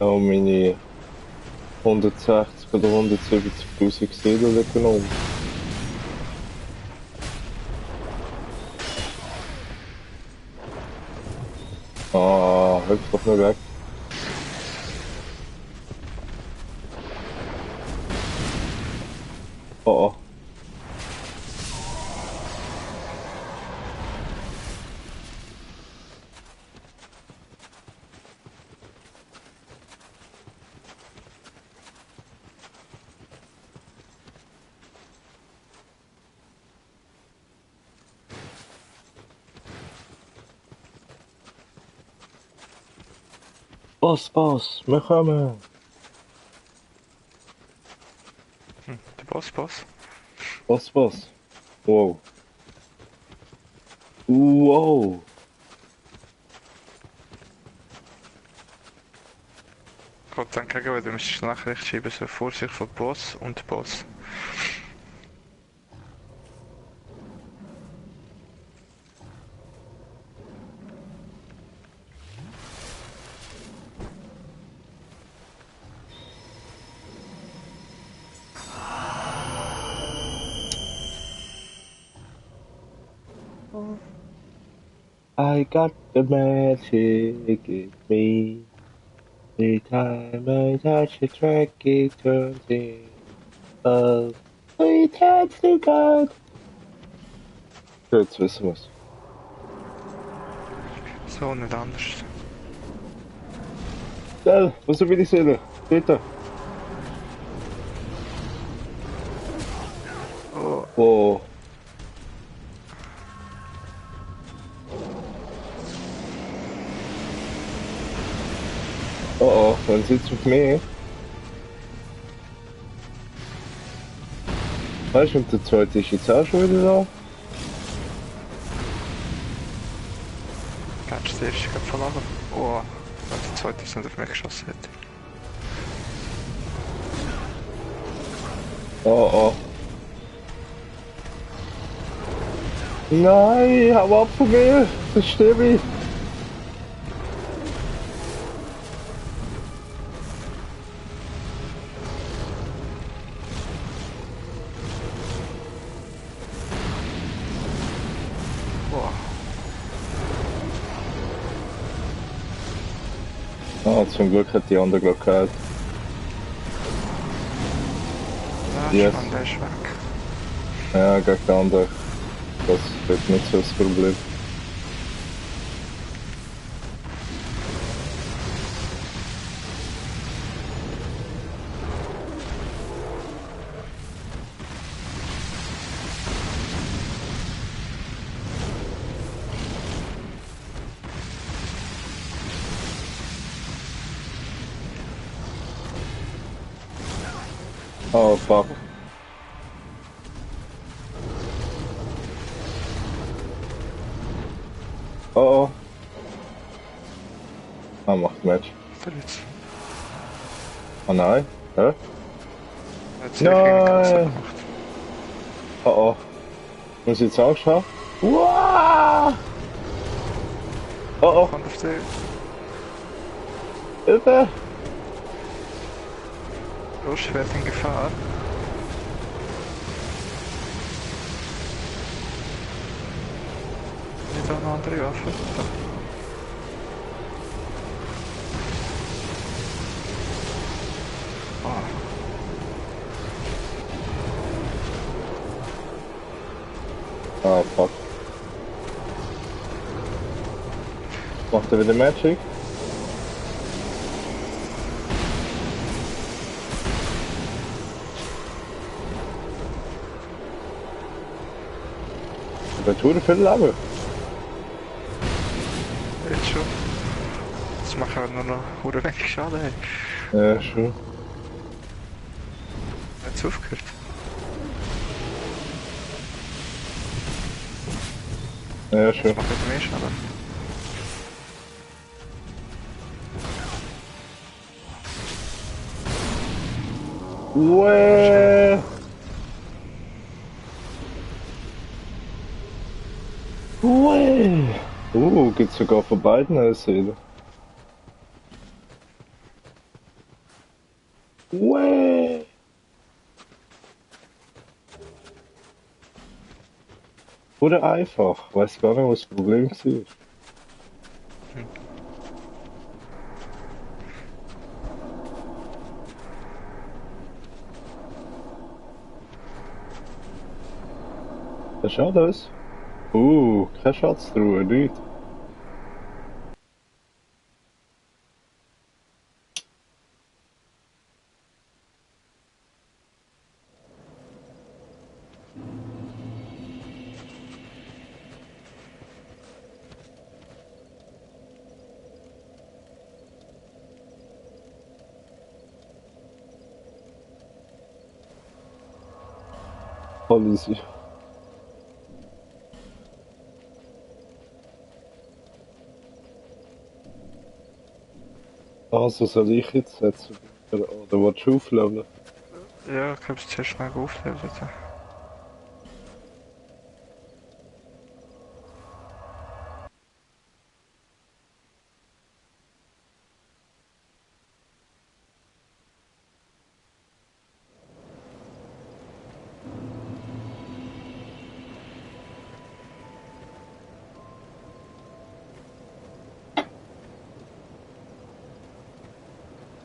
Auch meine 160 oder 170.000 Seelen genommen. Ah, hüpf doch nicht weg. Oh, oh. Boss, wir kommen. Der Boss. Boss. Wow. Wow. Gott dann gegen, weil du musst Nachricht schreiben, so Vorsicht von Boss und Boss. I got the magic in me. The time I touch the track, it turns in. It turns to God. Jetzt wissen wir's. So, nicht anders. Schnell, was will ich sehen? Bitte. Oh, Oh. Oh, dann sitzt auf mir. Weißt du, und der zweite ist jetzt auch schon wieder da? kannst du den ersten gerade verlassen? Oh, weil der zweite ist nicht auf mich geschossen hat. Oh, oh. Nein, hau ab von mir! Das stimmt ich! Oh, zum Glück hat die andere gerade gehört. Ja, Yes. spannend, der ist weg. Ja, gegen die andere. Das wird nicht so das Problem. Oh, fuck. Oh, oh. Ah, macht Match. Der jetzt. Oh nein. Hä? Er hat sehr viel Cancel Nein! gemacht. Oh, oh. Muss ich jetzt Angst haben? Uah! Oh, oh. Kommt auf die. Hilfe! Roche wird in Gefahr. Nicht auch eine andere Waffe. Ah, Ah, fuck. Macht er wieder Magic? Der tut viel Leben. jetzt schon. Das macht aber nur noch verdammt wenig Schaden. Hey. Ja, schon. Hat's aufgehört? Ja, schon. Jetzt macht er mehr Schaden. Uäh! Uäh! Gibt's sogar von beiden eine Seele. Uäh! Oder einfach. Weiß gar nicht, was das Problem war. Das ist alles. Kein Schatztruhe, nicht. Alles. Also soll ich jetzt setzen? Oder willst du aufleveln? Ja, ich glaube, es zuerst schnell auflösen.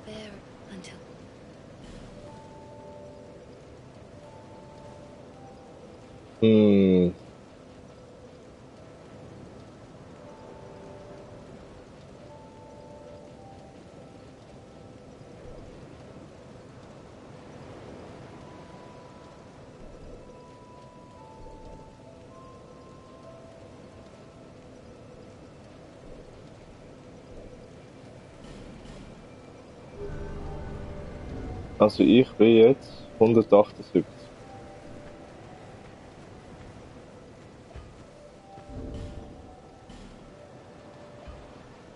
There until Hm. Also ich bin jetzt 178.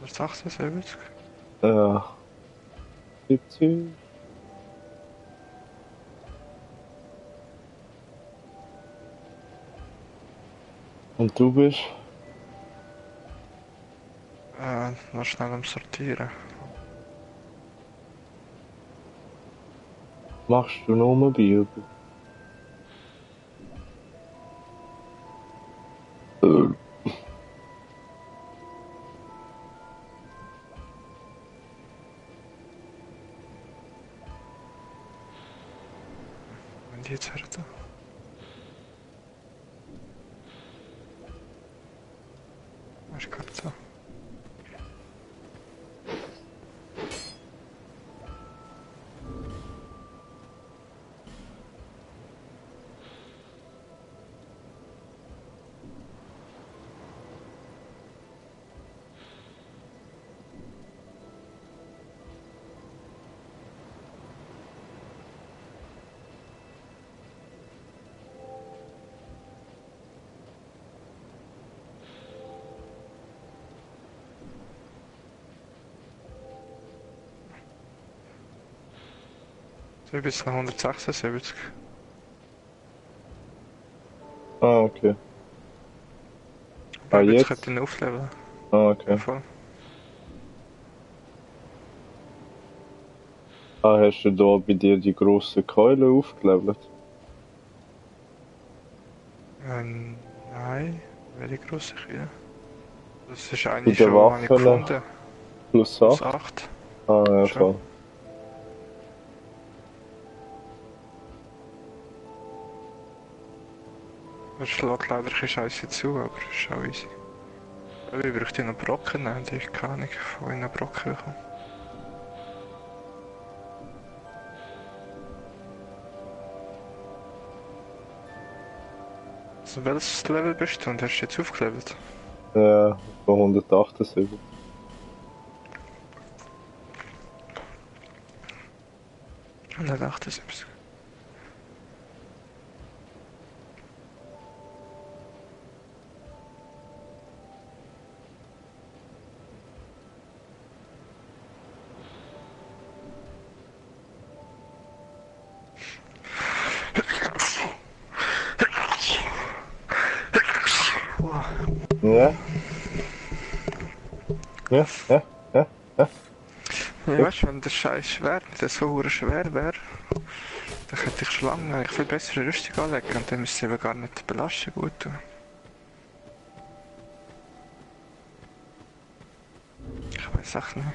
Was sagst du, 70? 70. Und du bist? Noch schnell am Sortieren. Machst du nur mobil? Wenn die jetzt her da. Ist gerade so. So, ich bin jetzt noch 176. Ah, okay. Aber jetzt jetzt? könnte ich ihn aufleveln. Ah, okay. Voll. Ah, hast du da bei dir die grosse Keule aufgelevelt? Nein. Welche grosse Kühe? Das ist Bei eine den schon, habe ich Waffen gefunden. plus Plus 8? 8. Ah, ja, Schon. voll. Das schlägt leider ein Scheiße zu, aber das ist auch easy. Ich bräuchte noch Brocken, nein, ich habe keine Ahnung, von einem Brocken bekommen. Also welches Level bist du und hast du jetzt aufgelevelt? Ja, von 178. 178. Ja? Ja, ja, ja, ja. Ja, weißt du, wenn der Scheiß schwer, der so hure schwer wäre, dann könnte ich schon lange eigentlich viel bessere Rüstung anlegen und dann müsste ich eben gar nicht die Belastung gut tun. Ich weiß auch nicht.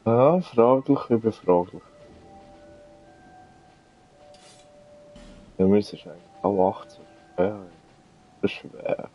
Ja, fraglich über fraglich. Ja, mir ist es eigentlich auch 18. Ja, das ist schwer.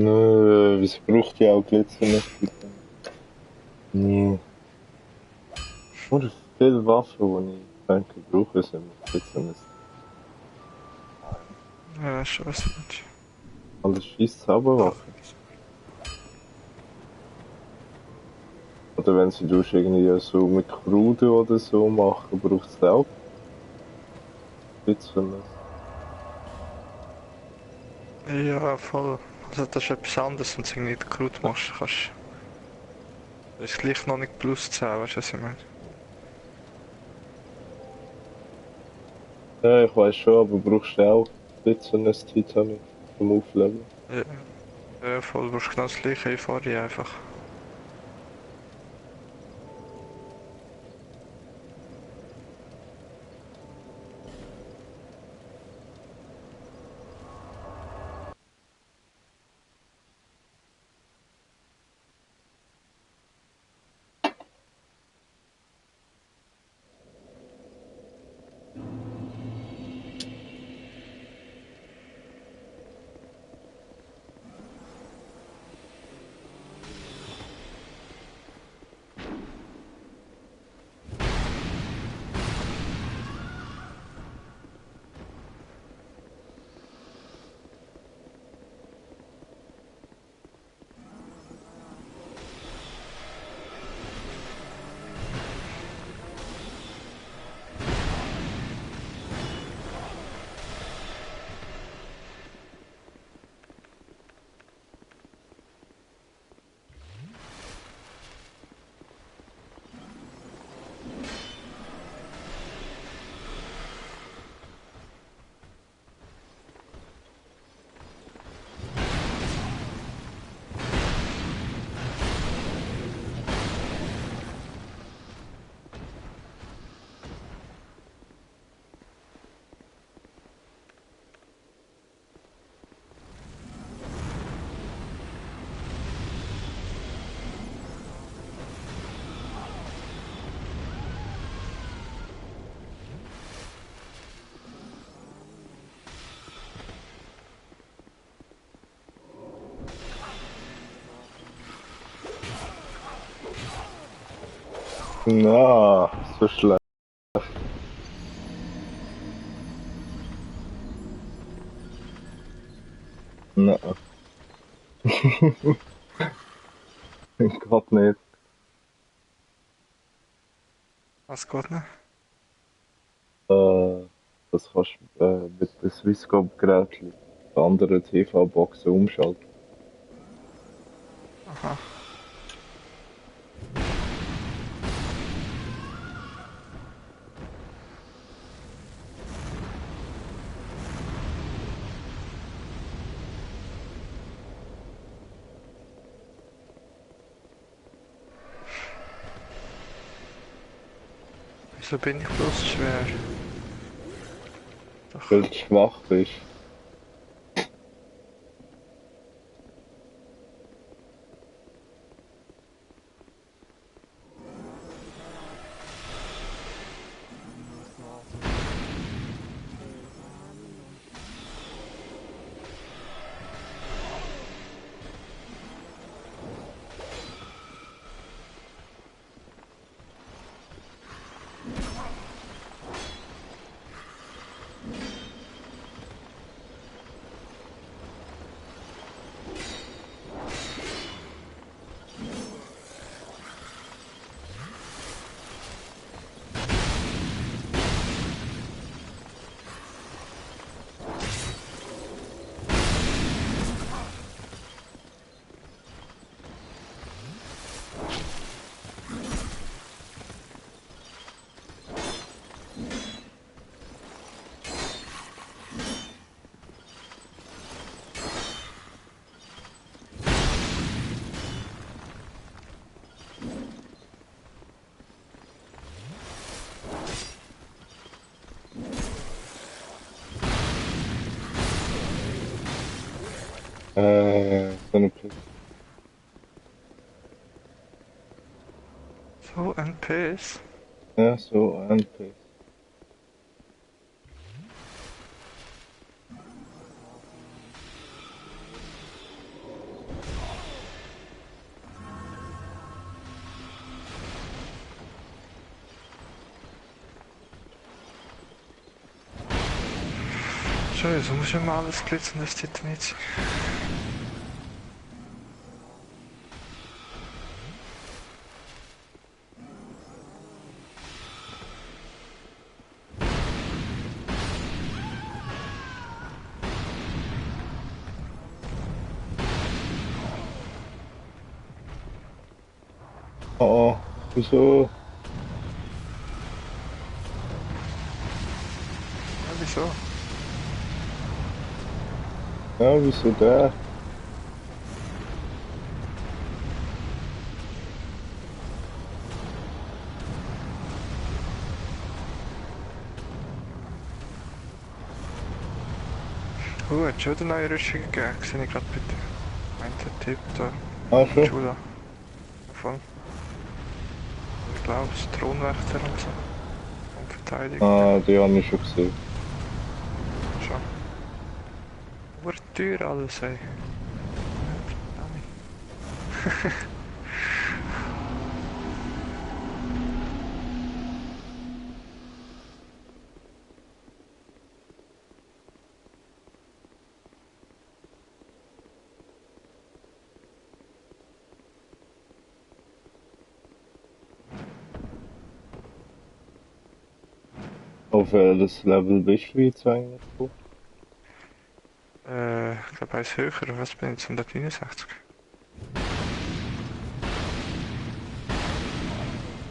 Nö, wieso braucht die auch Glitzer nicht? Nee. Nur viele Waffen, die ich denke, brauche, sind Glitzer nicht. Ja, schon was nicht. Alles scheiß Zauberwaffen. Oder wenn sie durch irgendwie so mit Krude oder so machen, braucht es auch Glitzer nicht. Ja, voll. Also das ist etwas anderes, wenn du irgendwie nicht gut machst. Das ist gleich noch nicht plus 10, weißt du, was ich meine? Ja, ich weiß schon, aber brauchst du auch Glitzer nicht Titanic zum Aufleveln? Ja, ja voll, du brauchst genau das gleiche, ich fahre einfach. Na, so schlecht. Na, gerade nicht. Was geht nicht? Das kannst du mit dem Swisscom-Gerät die anderen TV-Boxen umschalten. Aha. Wieso bin ich bloß schwer? Doch. Weil du schwach bist. So eine Piste. So ein Piss. Ja, so ein Piste. Scheiße, muss ja mal alles glitzern, das steht nicht. Oh, wieso? Ja, wieso? Ja, wieso der? Hat schon eine neue Rüstung gegeben, sehe ich gerade bitte. Meint der Typ da, Ah, schon? Jula. Voll. Ich glaube, es ist Thronwächter und so. Und Verteidiger. Ah, die habe ich schon gesehen. Schon. Aber teuer alles, ey. Auf welches Level bist du jetzt eigentlich? Ich glaube, eins höher, was bin ich jetzt? 169?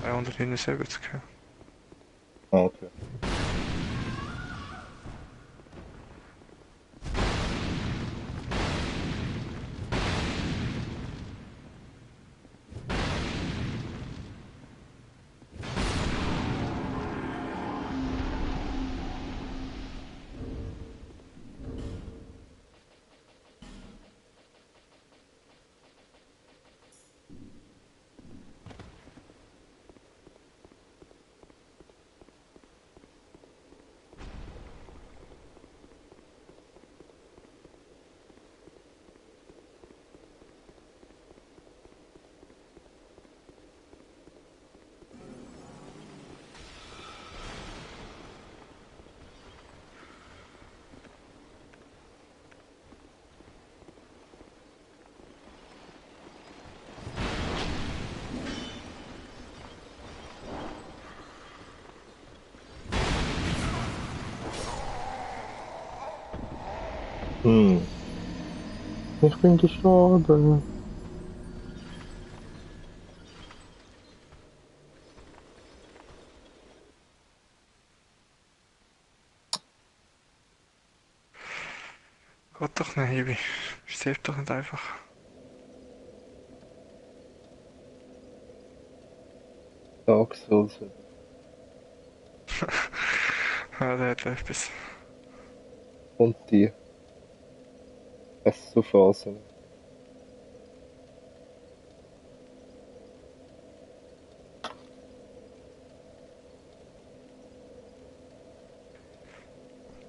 179, ja. Ah, okay. Hm. Ich bin gestorben. Geht doch nicht, Hiwi. Stirb doch nicht einfach. Dark Souls. Ja, der hat etwas. Und die Essenphasen.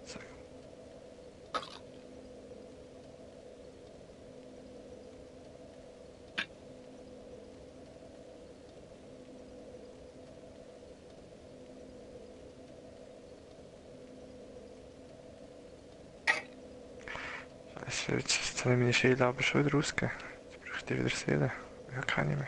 So. Scheiße, jetzt habe ich meine Seele aber schon wieder rausgegeben. Jetzt bräuchte ich wieder Seele. Ich habe keine mehr.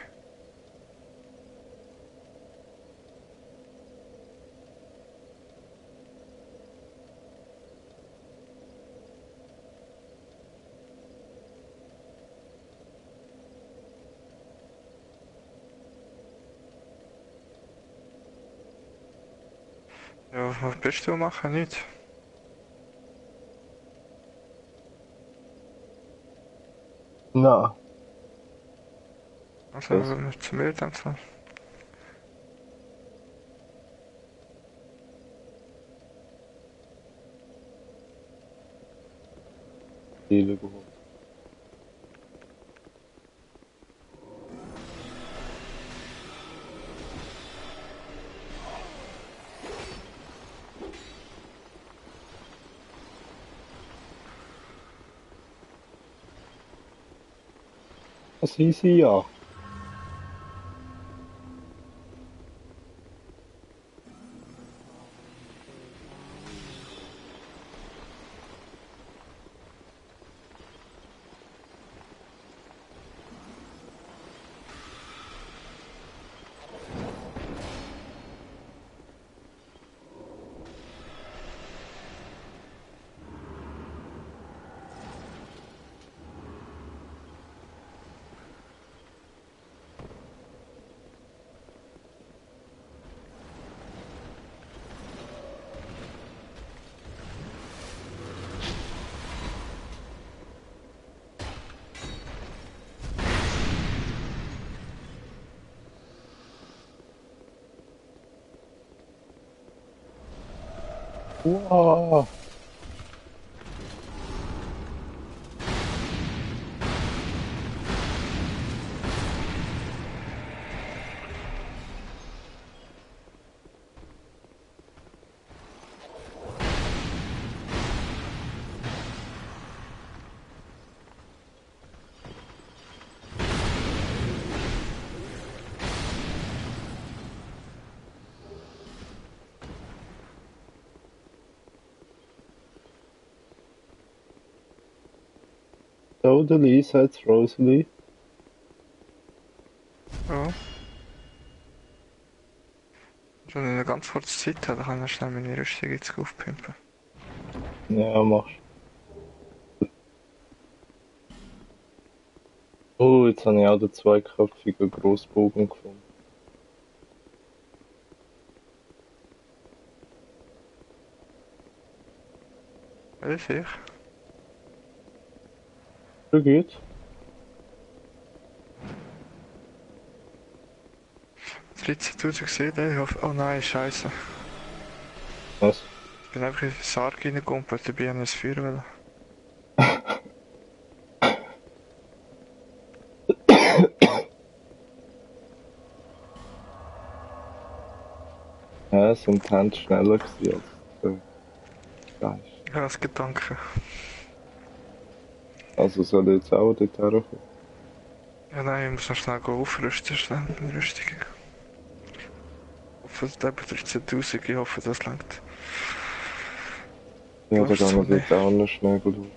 Ja, was bist du machen? Nichts. Na, Also, das wir zu mir dann so. Seele geholt. Das hieß ja. Wow. Totally, sagt Rosalie. Ja. Wenn ich eine ganz kurze Zeit habe, dann kann ich schnell meine Rüstung jetzt aufpimpen. Ja, machst. Oh, jetzt habe ich auch den zweiköpfigen Grossbogen gefunden. Ja, sehe ich. So geht's. 13.000 gesehen, ich hoffe. Oh nein, scheiße. Was? Ich bin einfach in den Sarg reingekumpelt, dabei habe ich ein Feuer wollen. Ja, sind die Hände schneller gewesen als der Geist. Ja, das Gedanke. Also soll ich jetzt auch dort herkommen? Ja nein, ich muss noch schnell aufrüsten, schnell meine Rüstung. Ich hoffe, es eben 13.000, ich hoffe, das langt. Ja, da Glaubst du gehen zwar wir nicht. dort auch noch schnell schauen.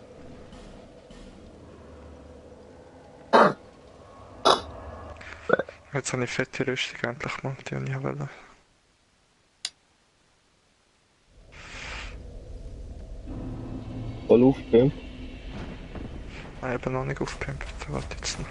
Jetzt habe ich fette Rüstung endlich mal, die ich wollte. Voll aufgepimpt. Eben noch nicht aufgepimpt, warte jetzt noch.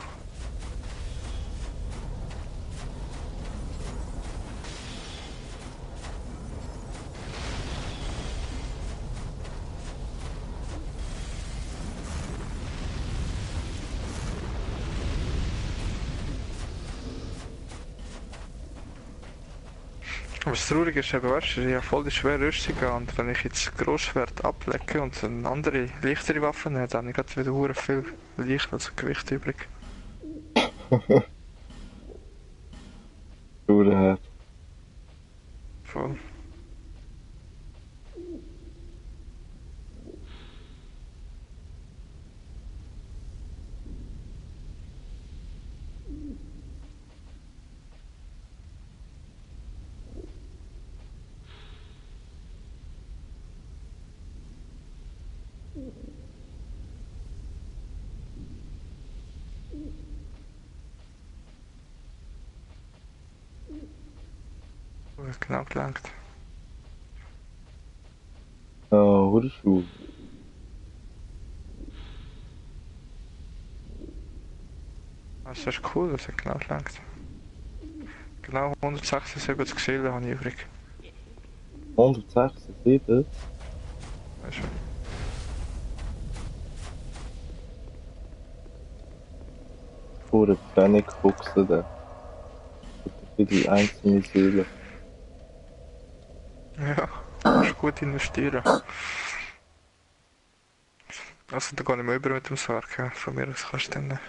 Aber das Traurige ist eben, weißt du, ich habe voll die schwere Rüstung an und wenn ich jetzt Grossschwert ablege und eine andere, leichtere Waffe nehme, dann habe ich gerade wieder hure viel Leicht, also Gewicht übrig. Schuhe Voll. Genau gelangt. hure Schuhe. Das ist cool, das hat genau gelangt. Genau 176 Seelen habe ich übrig. 176? Weißt du? Hure Pfennigfuchse da. Für die einzelne Seele. Ja, kannst du gut investieren. Also da gehe ich mal über mit dem Sarg, ja. Von mir aus kannst du dann...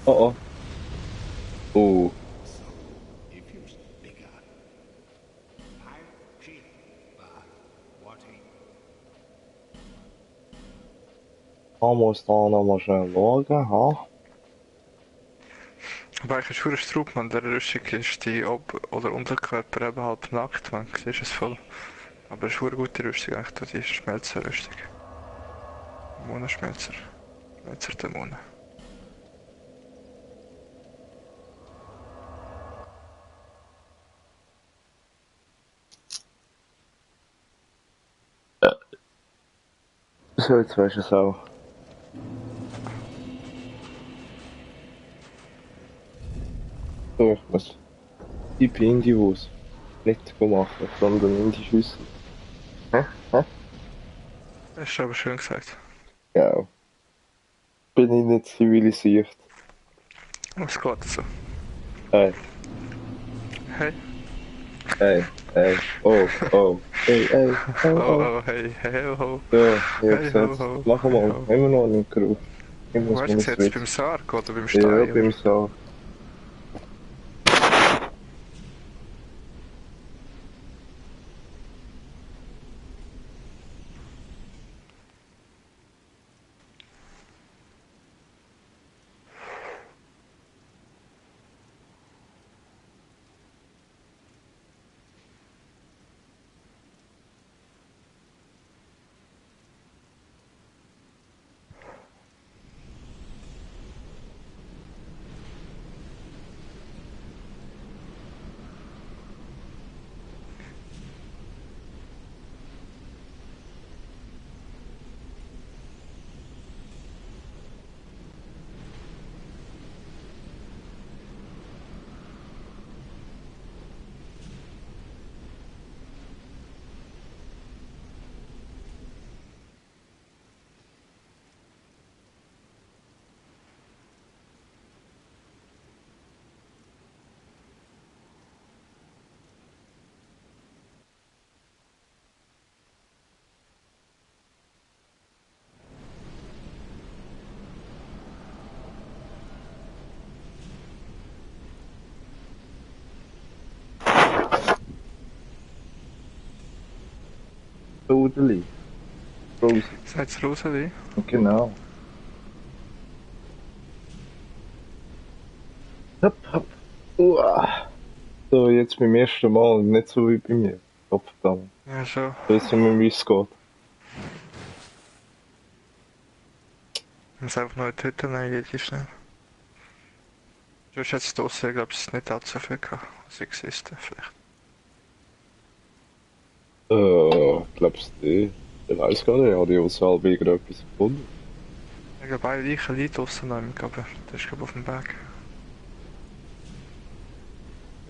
Oh oh. Oh. Diffused bigger. Pile cheap, but what ain't? Man muss da noch mal schnell schauen, ha? Aber eigentlich ist verdammt Straub, man. Der Rüstung ist die Ob- oder Unterkörper eben halb nackt, man. Siehst es voll. Aber es ist eine gute Rüstung eigentlich, die Schmelzerrüstung. Monenschmelzer. Schmelzerdämonen. So, jetzt weisst du es auch. So, ich muss Typ Indie-Wurst nicht machen, sondern Indie-Schüssel. Hä? Hä? Das ist aber schön gesagt. Ja. Bin ich nicht zivilisiert. Was geht so? Hey, Hey. hey, hey, oh, oh, hey, hey, oh, Oh, oh. oh, hey, hey, oh, ho. So, Hey, jetzt, ho, jetzt. ho. Machen wir Hey, mal. ho. Immer noch einen Geruf. Ich muss Weißt du, mir jetzt switchen. beim Sarg oder beim Ja, Stein? beim Sarg. Rudeli. Rosi. Seid's Roseli? Genau. Hopp, hopp. Uah. So, jetzt beim ersten Mal, nicht so wie bei mir. Kopfdammt. Ja, schon. Wissen wir, wie es geht. Ich muss einfach noch in die Hütte nehmen, geht schnell. Du hast jetzt draussen, ich glaube, es nicht allzu viel gehabt, was ich gesehen vielleicht. Glaubst du nicht? Ich weiß gar nicht, ich habe die außerhalb irgendetwas gefunden. Ich glaube, eine Leiche liegt draussen noch, aber das ist glaube auf dem Weg.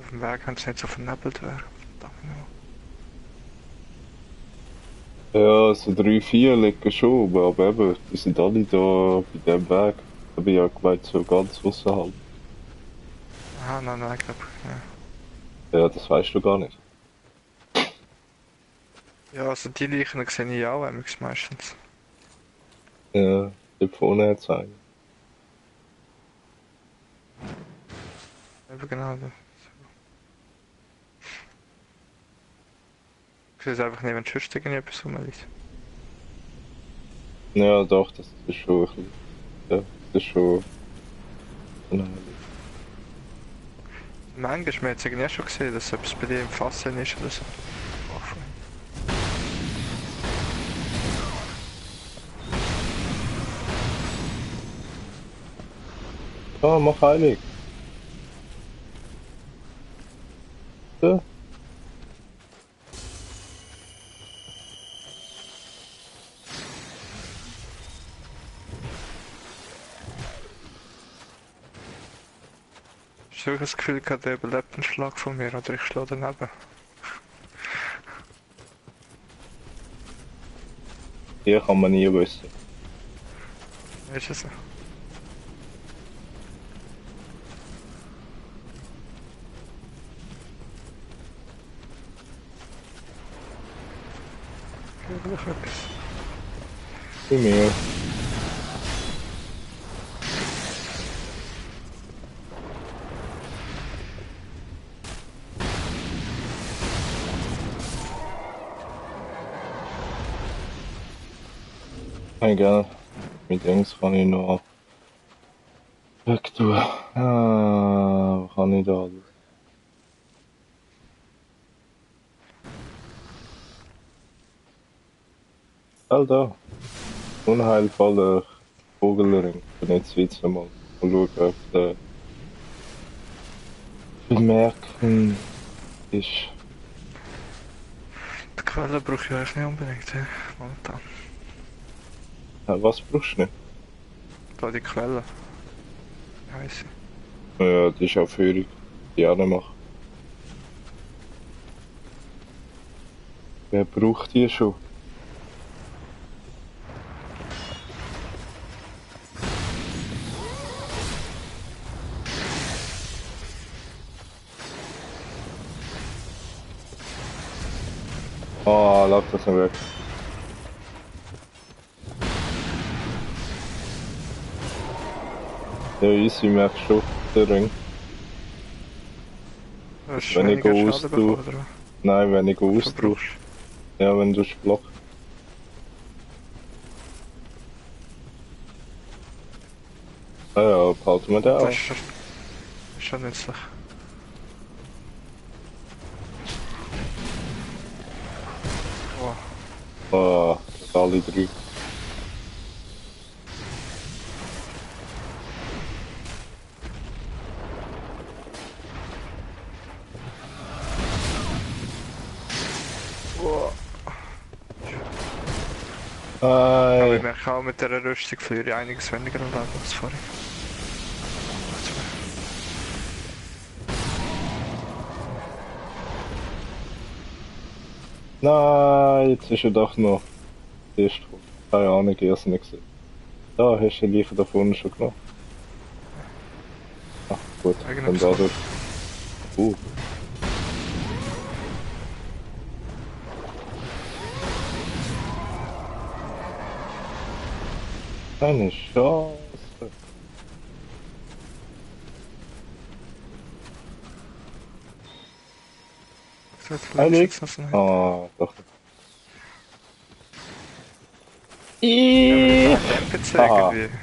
Auf dem Weg haben sie nicht so vernebelt werden. Verdammt noch. Ja, also 3, 4 liegen schon, aber eben, die sind alle da bei dem Weg. Da bin ich ja gemeint, so ganz außerhalb. Aha, nein, ich glaube, ja. Ja, das weißt du gar nicht. Ja, also die Leichen sehe ich auch meistens. Ja, dort vorne hat es einen. Eben genau. Ich sehe es einfach nicht, wenn sonst irgendetwas rumliegt. Ja, doch, das ist schon ein bisschen, ja, das ist schon unheimlich. Manchmal hat man jetzt irgendwie auch schon gesehen, dass etwas bei dir im Fass ist oder so. Ah, mach einig. Ja. Ich habe das Gefühl gehabt, der überlebt einen Schlag von mir oder ich schlage daneben. Hier kann man nie wissen. Ist es so? Vielleicht etwas. Bei mir. Egal. Mit Dings kann ich noch weg tun. Ah, was kann ich da alles? Da. Unheilvoller Vogelring. Ich bin jetzt Witz mal. Mal schauen, ob der bemerken ist. Die Quelle brauche ich eigentlich nicht unbedingt, momentan. Was brauchst du nicht? Da die Quelle. Heiße. Ja, die ist auch Führung. Die auch nicht machen. Wer braucht die schon? Ah, lauf das nicht weg. Ja, easy, merkst du, der Ring. Du hast Wenn ich weniger aus Schaden bekommen, tue. oder? Nein, wenn ich aus tue. Verbrauchst. Ja, wenn du Block. Ah ja, behalten wir den Das auch. ist schon nützlich. Oh, Ah, alle drei. oh. Aber ich Ei. merke auch, mit dieser Rüstung verliere ich einiges weniger Leben als vorher. Nein, jetzt ist er doch noch. Erst. Keine Ahnung, ich habe es nicht gesehen. Da hast du die Leiche da vorne schon genommen. Ach gut, Eigentlich dann so. dadurch. Keine Chance. Das wird Eilig. vielleicht jetzt noch so. Ah, doch. Ja, aber das ist ein NPC Aha. irgendwie.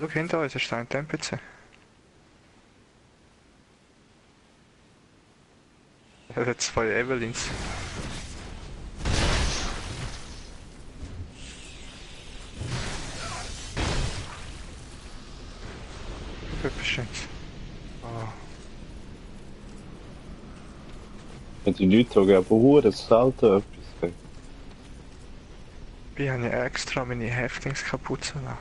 Schau hinter uns, ist da ein NPC. Er hat 2 Evelyns. Bestimmt. Oh. Die Leute sagen aber hure selten etwas. Ich habe ja extra meine Häftlingskapuze lassen.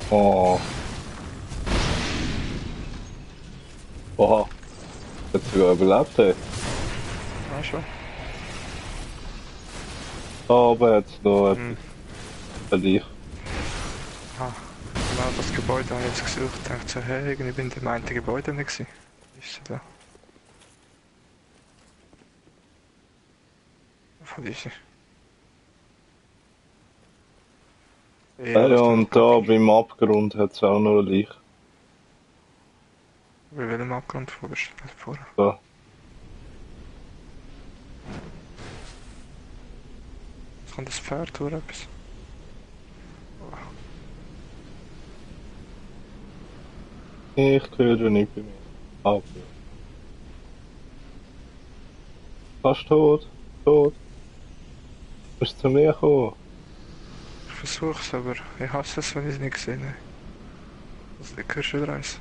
Oh. Oha. Hat sogar überlebt, ey. Ja, schon. Aber jetzt noch etwas. Hm. Verlief. Ah, genau das Gebäude habe ich jetzt gesucht. Ich dachte so, hey, irgendwie bin ich im einen Gebäude nicht gewesen. Ist sie da? Von ist sie? Ja, das ist und da beim Abgrund hat es auch noch ein Licht. Bei welchem Abgrund vorher? Da. Kommt das Pferd oder etwas? Ich höre nicht bei mir. Aber. Fast tot. Tot. Du musst zu mir kommen. Ich versuch's, aber ich hasse es, wenn ich es nicht gesehen habe. Also, ich höre schon wieder eins.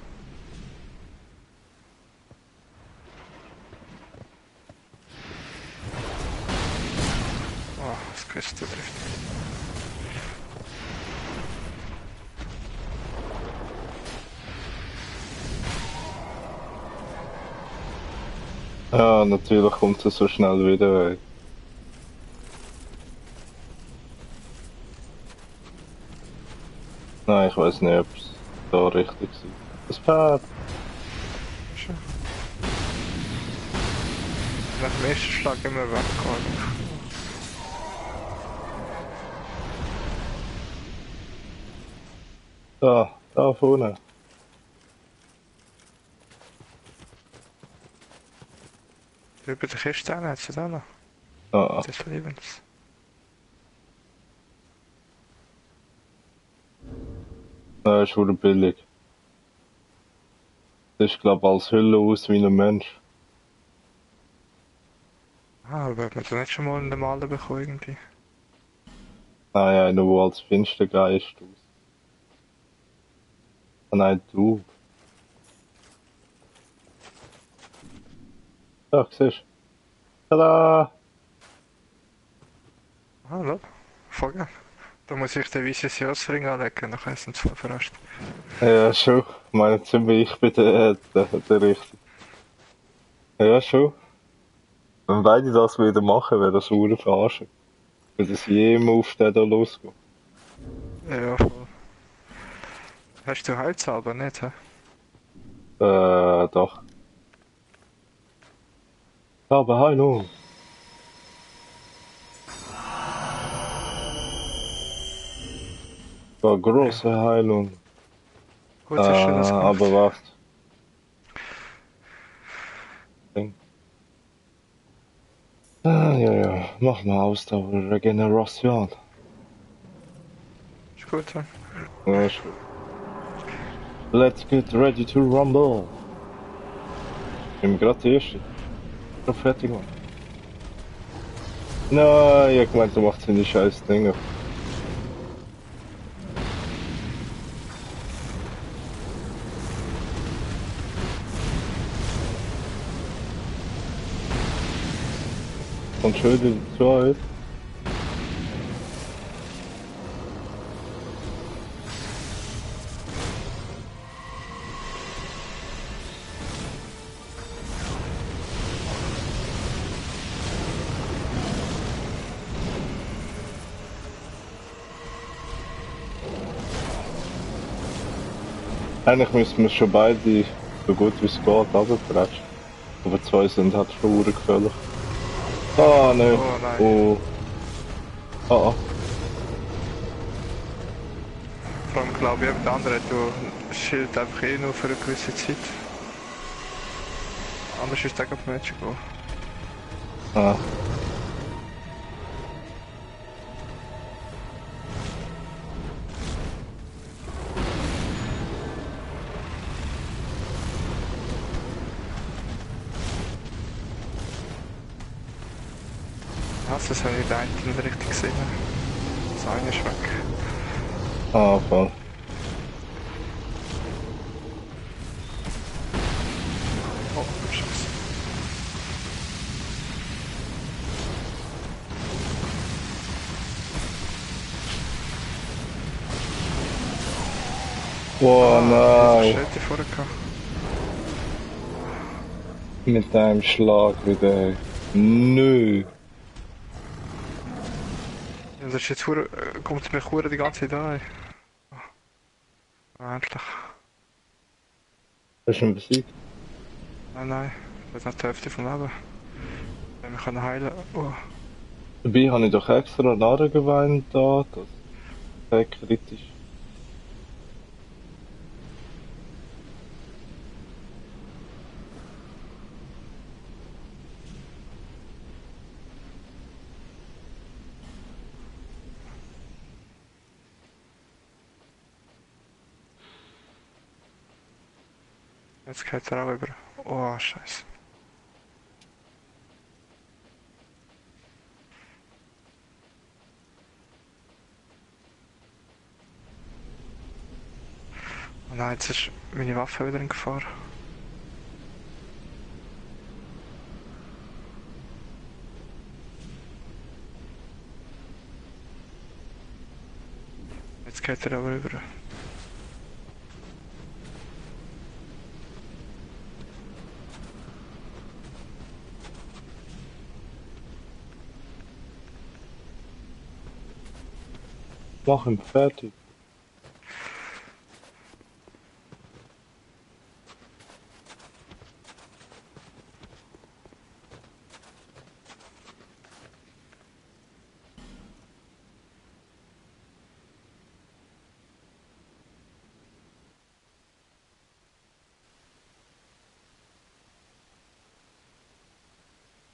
Oh, das Quest trifft. Ja, natürlich kommt es so schnell wieder. Ey. Nein, ich weiß nicht, ob es da richtig ist. Das Pferd! Schon. Nach dem ersten Schlag immer weggehauen. Da vorne. Über die Kiste hat sie da noch. Ah, Des Lebens. das ist verdammt billig. Das ist, glaube ich, als Hülle aus wie ein Mensch. Ah, aber hat man da nicht schon mal einen normalen bekommen irgendwie? Nein, einer, der als Finstergeist aus. Ah, nein, du. Ja, siehst du. Tada! Ah, schau. Voll geil. Da muss ich den Visitionsring anlegen, dann ist es voll verarscht. Ja, schon. Ich meine, jetzt sind ich bei der Richtung. Ja, schon. Wenn beide das wieder machen, wäre das eine Verarschung. Wenn das jemand auf den da losgeht. Ja, voll. Hast du Heilzauber nicht, hä? Doch. Aber hallo. War große Heilung. Gut, hast du das gemacht. Aber warte. Ja. Mach mal Ausdauer, Regeneration. Ist gut, hä? Ja, ist gut. Let's get ready to rumble. Ich bin gerade der Erste. Schon fertig, Mann. Nein, ich meinte, du machst die scheiß Dinge. Und schön die Zeit. Eigentlich müssen wir schon beide so gut wie es geht runterpreschen. Aber zwei sind halt schon gefährlich. Ah, ne. Oh nein. Oh. Ah, ah. Vor allem glaube ich, der andere hat das Schild einfach eh nur für eine gewisse Zeit. Anders ist der auf Match gegangen. Ah. Was, das habe ich den einen nicht richtig gesehen. Das eine ist weg. Ah, voll. Oh, Scheiße. Oh nein. Jetzt hast du vorher gehabt. Mit einem Schlag wieder. Nö. Ja, das ist jetzt kommt mir hure die ganze Zeit an. Endlich. Hast du ihn besiegt? Nein. Das ist nicht die Hälfte vom Leben. Wenn wir können heilen. Oh. Dabei habe ich doch extra nachgeweint da. Das ist sehr kritisch. Jetzt geht er auch über. Oh, Scheiße. Oh nein, jetzt ist meine Waffe wieder in Gefahr. Jetzt geht er aber über. Mach ihn fertig.